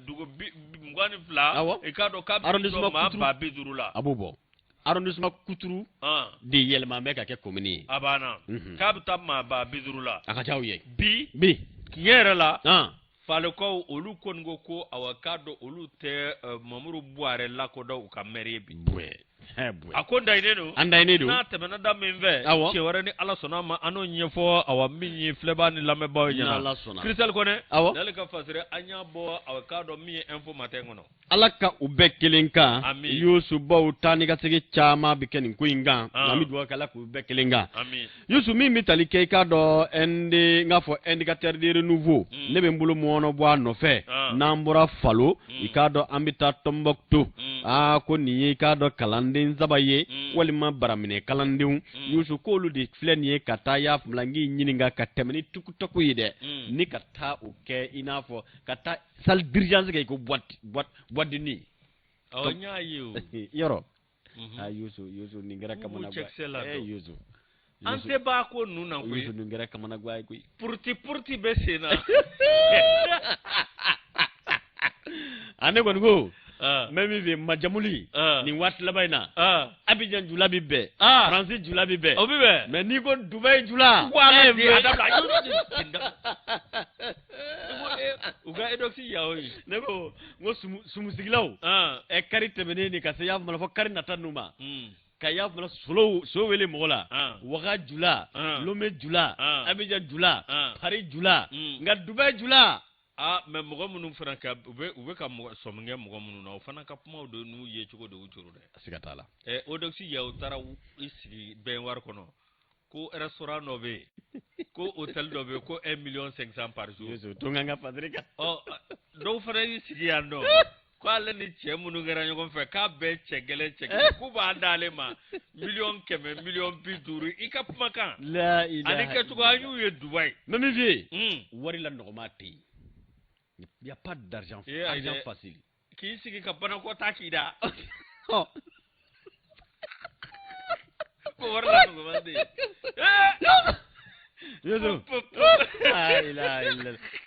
dugu 22 i k'a dɔn k'a bɛ maa 50,000 la a b'o bɔ arrondissement kuturu de yɛlɛma bɛ ka kɛ commune ye a banna k'a bɛ taa maa 50,000 la a ka ca u ye bi bi tiɲɛ yɛrɛ la Falokaw olu kɔni ko ko awa k'a dɔn olu tɛ Mamuru Buwarɛ lakodɔn u ka maire ye bi a ko dayinnen don an dayinnen don n'a tɛmɛna da min fɛ siɲɛ wɛrɛ ni Ala sɔnna a ma an n'o ɲɛfɔ awa min ye filɛbaa ni lamɛnbaaw ɲɛna Christelle Kɔnɛ n'ale ka fasiri an y'a bɔ awa k'a dɔn min ye Info Matin kɔnɔ Ala ka u bɛɛ kelen kan Yusu baw taa ni ka segin caman bɛ kɛ nin ko in kan an bɛ dugawu kɛ Ala k'u bɛɛ kelen kan Yusu min bɛ tali kɛ i k'a dɔn ND n k'a fɔ indicateur de renouveau ne bɛ n bolo mɔɔnɔ bɔ a nɔfɛ n'an bɔra Falo i k'a dɔn an bɛ taa Tɔnbɔkutu aa ko nin ye i k'a dɔn kalanden saba ye walima baraminɛ kalandenw Yusu k'olu de filɛ nin ye ka taa y'a faamuya n k'i ɲininka ka tɛmɛ ni tukutuku ye dɛ ni ka taa o kɛ i n'a fɔ ka taa salle d'urgence kɛ i ko boîte boîte boîte de nuit. Awɔ n y'a ye o. Yɔrɔ. Aa Yusu Yusu nin kɛra kamana gan ye. Ee Yusu. An tɛ b'a ko ninnu na koyi. Yusu nin kɛra kamana gan ye koyi. Puruti puruti bɛ sen na. A ne kɔni ko. N bɛ min f'i ye majamuli nin waati laban in na Abidjan jula bɛ bɛn Faransi jula bɛ bɛn o bɛ bɛn mais n'i ko Dubayi jula u ka Eudoxie Yao ye ne ko n ko sumusigilaw ɛ kari tɛmɛnen nin ka se y'a faamuya fɔ kari nata ninnu ma ka y'a faamuya so wele mɔgɔ la Ouaga jula Lomé jula Abidjan jula Paris jula nka Dubayi jula Aa mais mɔgɔ minnu fana ka u bɛ u bɛ ka mɔgɔ sɔmi kɛ mɔgɔ minnu na o fana ka kumaw de n'u ye cogo de y'u coron dɛ siga t'a la ɛ Eudoxie Yao taara i sigi baignoire kɔnɔ ko restaurant dɔ bɛ yen ko hôtel dɔ bɛ yen ko 1 million 500 par jour to n ka fasiri kan ɔ dɔw fana y'i sigi yan nɔ ko ale ni cɛ minnu kɛra ɲɔgɔn fɛ k'a bɛɛ cɛ gɛlɛn cɛ gɛlɛn k'u b'a d'ale ma 100 miliyɔn 50 miliyɔn i ka kumakan ani kɛcogo an y'u ye Dubayi n bɛ min f'i ye wari la nɔgɔma tɛ yen il y a pas d'argent argent facile k'i sigi ka banakɔtaa k'i da ko wari la nɔgɔma tɛ yen Yusu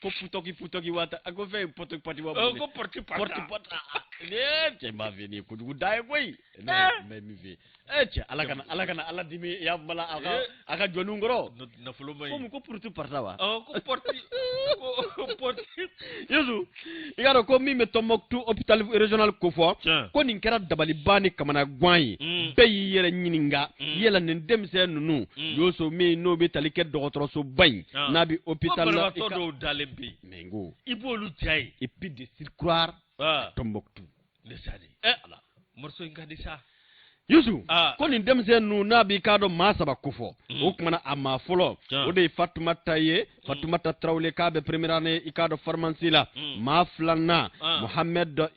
ko putɔki putɔki waata a ko fɛn pɔtɔki pɔti wa ko pɔti pɔti pɔti ne cɛ n b'a f'i ye nin ye kojugu da ye koyi ne bɛ min f'i ye e cɛ ala kana ala kana ala dimi ya bala a ka a ka jɔnniw kɔrɔ nafolo ma ɲi komi ko puruti parata wa ko pɔti ko pɔti Yusu i k'a dɔn ko min bɛ Tɔnbɔkutu hôpital régional kofɔ ko nin kɛra dabaliban ni kamanagan ye bɛɛ y'i yɛrɛ ɲininka yala nin denmisɛn ninnu Yusu min n'o bɛ tali kɛ dɔgɔtɔrɔsoba in n'a bɛ hôpital la banabaatɔ dɔw dalen bɛ yen mais n ko i b'olu ja ye et puis de surcroît Tɔnbɔkutu ne sa de ala morceau in ka di sa Yusu ko nin denmisɛn ninnu n'a b'i k'a dɔn maa saba kofɔ o kumana a maa fɔlɔ o de ye Fatumata ye Fatumata Tarawele k'a bɛ première année i k'a dɔn pharmacie la. Maa filanan, Mohamed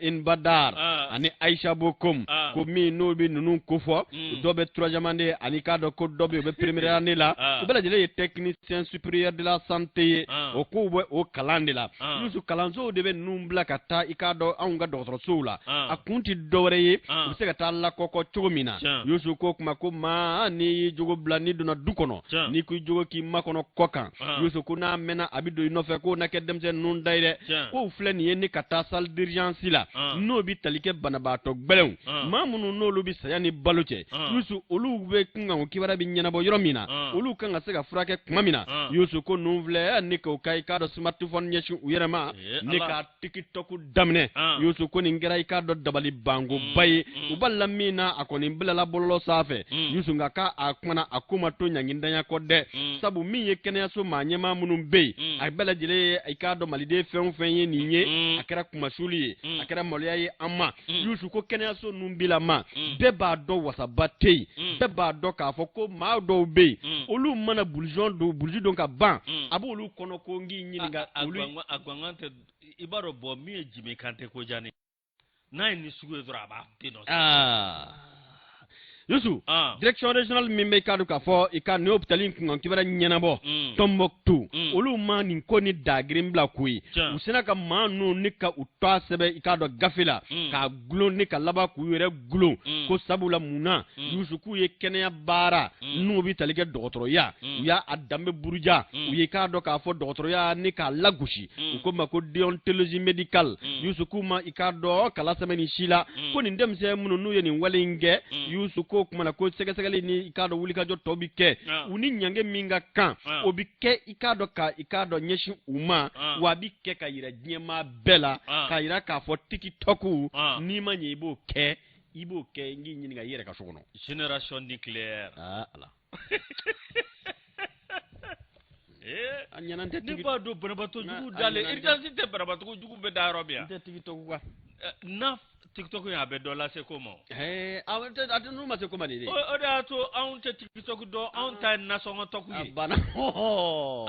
Inbadar ani Aisha Bokom, ko min n'o bɛ ninnu kofɔ, dɔ bɛ troisième année ani k'a dɔn ko dɔ bɛ yen, o bɛ première année la. U bɛɛ lajɛlen ye technicien supérieur de la santé ye. O kow bɛ o kalan de la. Yusu, kalansow de bɛ ninnu bila ka taa i k'a dɔn anw ka dɔgɔtɔrɔsow la. A kun tɛ dɔwɛrɛ ye, u bɛ se ka taa lakɔkɔ cogo min na. Yusu ko kuma ko maa n'i y'i jogo bila, n'i donna du kɔnɔ, n'i ko i jogo k'i makɔnɔ kɔ kan, Yusu ko n'a mɛnna, a bɛ don i nɔfɛ, k'o na kɛ denmisɛn ninnu da ye dɛ. Kow filɛ nin ye ni ka taa salle d'urgence la, n'o bɛ tali kɛ banabaatɔ gɛlɛnw, maa minnu n'olu bɛ saya ni balo cɛ. Yusu, olu bɛ kun kan, o kibaruya bɛ ɲɛnabɔ yɔrɔ min na, olu kan ka se ka furakɛ tuma min na. Yusu ko ninnu filɛ ni k'o ka i k'a dɔn smartphone ɲɛsin u yɛrɛ ma ni ka TikTok daminɛ. Yusu ko nin kɛra i k'a dɔn dabali bankoba ye. U b'a la min na, a kɔni bilala bɔlɔlɔ sanfɛ. Yusu, nka k'a a kumana, a ko ma to ɲangindanya kɔ dɛ, sabu min ye kɛnɛyaso maa ɲɛmaa minnu bɛ yen, a bɛɛ lajɛlen ye i k'a dɔn maliden fɛn o fɛn ye nin ye, a kɛra kumasuli ye, a kɛra maloya ye an ma. Yusu ko kɛnɛyaso ninnu bilama, bɛɛ b'a dɔn wasaba tɛ yen. Bɛɛ b'a dɔn k'a fɔ ko maa dɔw bɛ yen, olu mana blouson don, blouse don ka ban, a b'olu kɔnɔ ko n k'i ɲininka olu. A gangan tɛ, i b'a dɔn bɔn min ye Jimi Kante ko diya ne n'a ye nin sugu ye dɔrɔn, a b'a dénoncer. Yusu, direction régionale min bɛ i k'a dɔn k'a fɔ i ka nin hôpital in kunkan kibaruya ɲɛnabɔ Tombouctou, olu ma nin ko ni dagirin bila koyi. U sera ka maa ninnu ni ka u tɔgɔ sɛbɛn i k'a dɔn gafe la, k'a gulon ni ka laban k'u yɛrɛ gulon, ko sabula mun na, Yusu, k'u ye kɛnɛya baara n'u bɛ tali kɛ dɔgɔtɔrɔya, u y'a a danbe buruja, u ye k'a dɔn k'a fɔ dɔgɔtɔrɔya ni k'a lagosi, u ko ma ko déontologie médicale. Yusu, k'u ma i k'a dɔn kala sɛbɛn nin si la, ko nin denmisɛn minnu n'u ye nin wale in kɛ, Yusu ko kuma na ko sɛgɛsɛgɛli ni i k'a dɔn wulikajɔ tɔ bɛ kɛ, u ni ɲange min ka kan, o bɛ kɛ i k'a dɔn ka i k'a dɔn ɲɛsin u ma, wa a bɛ kɛ ka yira diɲɛmaa bɛɛ la, k'a yira k'a fɔ TikTok, n'i ma ɲɛ, i b'o kɛ, i b'o kɛ, n k'i ɲininka i yɛrɛ ka so kɔnɔ. Génération nucléaire. Aa ala, a ɲɛna tɛ. Ne b'a dɔn banabaatɔ jugu dalen, urgence tɛ, banabaatɔ jugu bɛ da yɔrɔ min yan. N tɛ TikTok kan. Na TikTok in, a bɛ dɔ lase ko ma. A tɛ, n'u ma se ko ma nin de. O de y'a to anw tɛ TikTok dɔn, anw ta ye nasɔngɔ tɔku ye. A banna.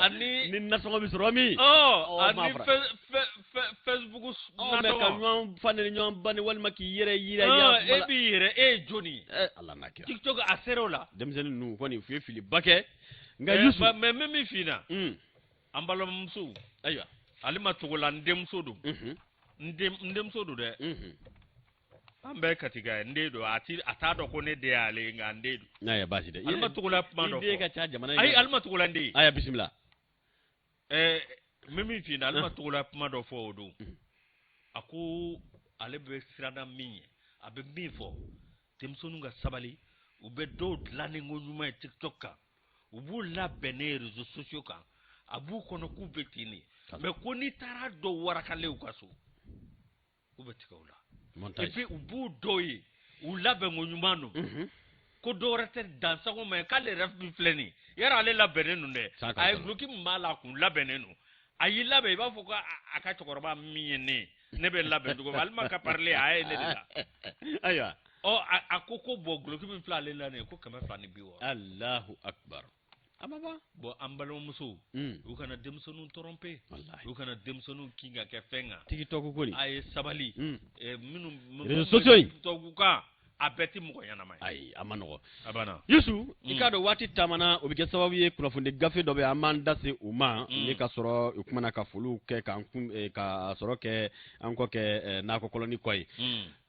Ani ni nasɔngɔ bɛ sɔrɔ min. Ani Facebook. Nasɔngɔ. Ka ɲɔgɔn fa ni ɲɔgɔn ba ni walima k'i yɛrɛ yira. E b'i yɛrɛ, e ye jɔnni ye? Ala n'a kira. TikTok a sera o la. Denmisɛnnin ninnu kɔni, u ye filiba kɛ. Nka Yusu. Mais n bɛ min f'i ɲɛna. An balimamuso. Ayiwa. Alima Togola, n denmuso don. N denmuso don dɛ. An bɛɛ Katika ye, n den don. A ti, a t'a dɔn ko ne den y'ale ye, nka n den don. Ayiwa, baasi tɛ. Alima Togola kuma dɔ fɔ. I den ka ca jamana in. Ayi, Alima Togola n den. Ayiwa, bisimila. N bɛ min f'i ɲɛna, Alima Togola kuma dɔ fɔ o don. A ko ale bɛ siranna min ye, a bɛ min fɔ, denmisɛnninw ka sabali, u bɛ dɔw dilanni ko ɲuman ye TikTok kan, u b'u labɛn ne réseaux sociaux kan, a b'u kɔnɔ k'u bɛ ten de, mais ko n'i taara dɔw warakalen u ka so, k'u bɛ tigɛ u la. Et puis u b'u dɔw ye, u labɛn ko ɲuman don, ko dɔwɛrɛ tɛ dansago ma ye k'ale yɛrɛ min filɛ nin ye, yarɔ ale labɛnnen don dɛ, a ye duloki min b'a la, a kun labɛnnen don, a y'i labɛn i b'a fɔ ko a ka cɛkɔrɔba min ye ne ye, ne bɛ labɛn cogo min, Alima ka parler a ye ne de la. Ayiwa. Ɔ, a ko ko bɔn, duloki min filɛ ale la nin ye, ko 260. Alahu akbar. A ma ban. Bɔn, an balimamusow, u kana denmisɛnninw tromper, u kana denmisɛnninw kin ka kɛ fɛn kan. TikTok ko nin. A ye sabali. Minnu réseaux sociaux in. TikTok kan, a bɛɛ tɛ mɔgɔ ɲɛnama ye. Ayi, a ma nɔgɔ. A banna. Yusu, i k'a dɔn waati taamana, o bɛ kɛ sababu ye kunnafoni gafe dɔ bɛ yen, an b'an da se o ma ni ka sɔrɔ o kumana ka foliw kɛ k'an kun ka sɔrɔ kɛ an kɔ kɛ nakɔ kɔlɔni kɔ ye.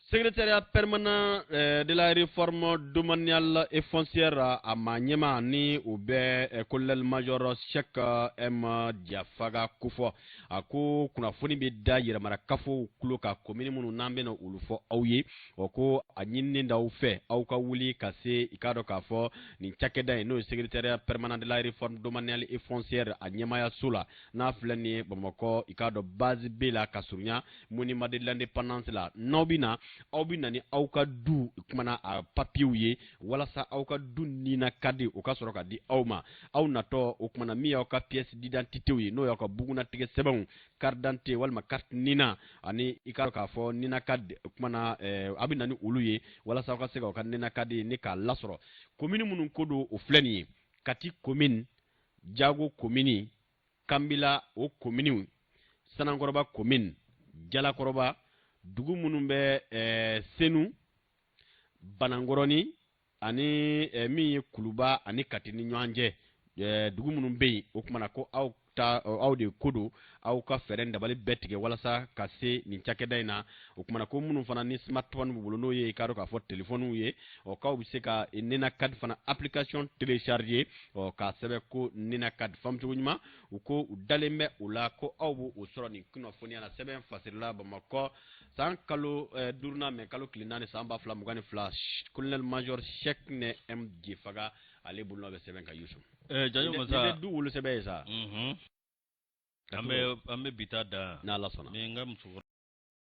Secrétariat permanent de la réforme domaniale et foncière, a maa ɲɛmaa ni o bɛ colonel major Cheikh M Diafaga kofɔ, a ko kunnafoni bɛ da yɛrɛmarakafow tulo kan, commune minnu n'an bɛna olu fɔ aw ye, o ko a ɲininen d'aw fɛ, aw ka wuli ka se i k'a dɔn k'a fɔ nin cakɛda in, n'o ye secrétariat permanent de la réforme domaniale et foncière, a ɲɛmaayaso la n'a filɛ nin ye Bamakɔ, i k'a dɔn base B la ka surunya monument de l'indépendance la. N'aw bɛ na, aw bɛ na ni aw ka du kumana a papiyew ye, walasa aw ka du nina ka di, o ka sɔrɔ ka di aw ma. Aw natɔ o kumana, min y'aw ka pièce d'identité ye, n'o y'aw ka bugunnatigɛ sɛbɛnw, carte d'identité walima carte nina, ani i k'a dɔn k'a fɔ nina ka kumana, a bɛ na ni olu ye, walasa aw ka se k'aw ka nina ka di ni k'a lasɔrɔ. Commune minnu ko don, o filɛ nin ye: Kati commune, Jago komini, Kanbila o kominiw, Sanankɔrɔba komini, Jalakɔrɔba, dugu minnu bɛ Senu, Banankɔrɔni ani min ye Kuluba ani Kati ni ɲɔgɔn cɛ, dugu minnu bɛ yen, o tuma na ko aw ta aw de ko don, aw ka fɛɛrɛ dabali bɛɛ tigɛ walasa ka se nin cakɛda in na. O tuma na ko minnu fana ni smartphone b'u bolo, n'o ye i k'a dɔn k'a fɔ telefɔniw ye, ɔ k'aw bɛ se ka Ninacad fana application télécharger, ɔ k'a sɛbɛn ko Ninacad. Faamucogo ɲuman, u ko u dalen bɛ o la ko aw b'o sɔrɔ nin kunnafoniya la. Sɛbɛn fasirila Bamakɔ san kalo duurunan mɛ kalo tile 4 san 2022, colonel major Cheickna M Diéfaga ale bolonɔ bɛ sɛbɛn kan. Yusu, Jajo Masa, du wolo sɛbɛn ye sa. An bɛ bi ta dan. N'Ala sɔnna. Ni n ka musokɔrɔba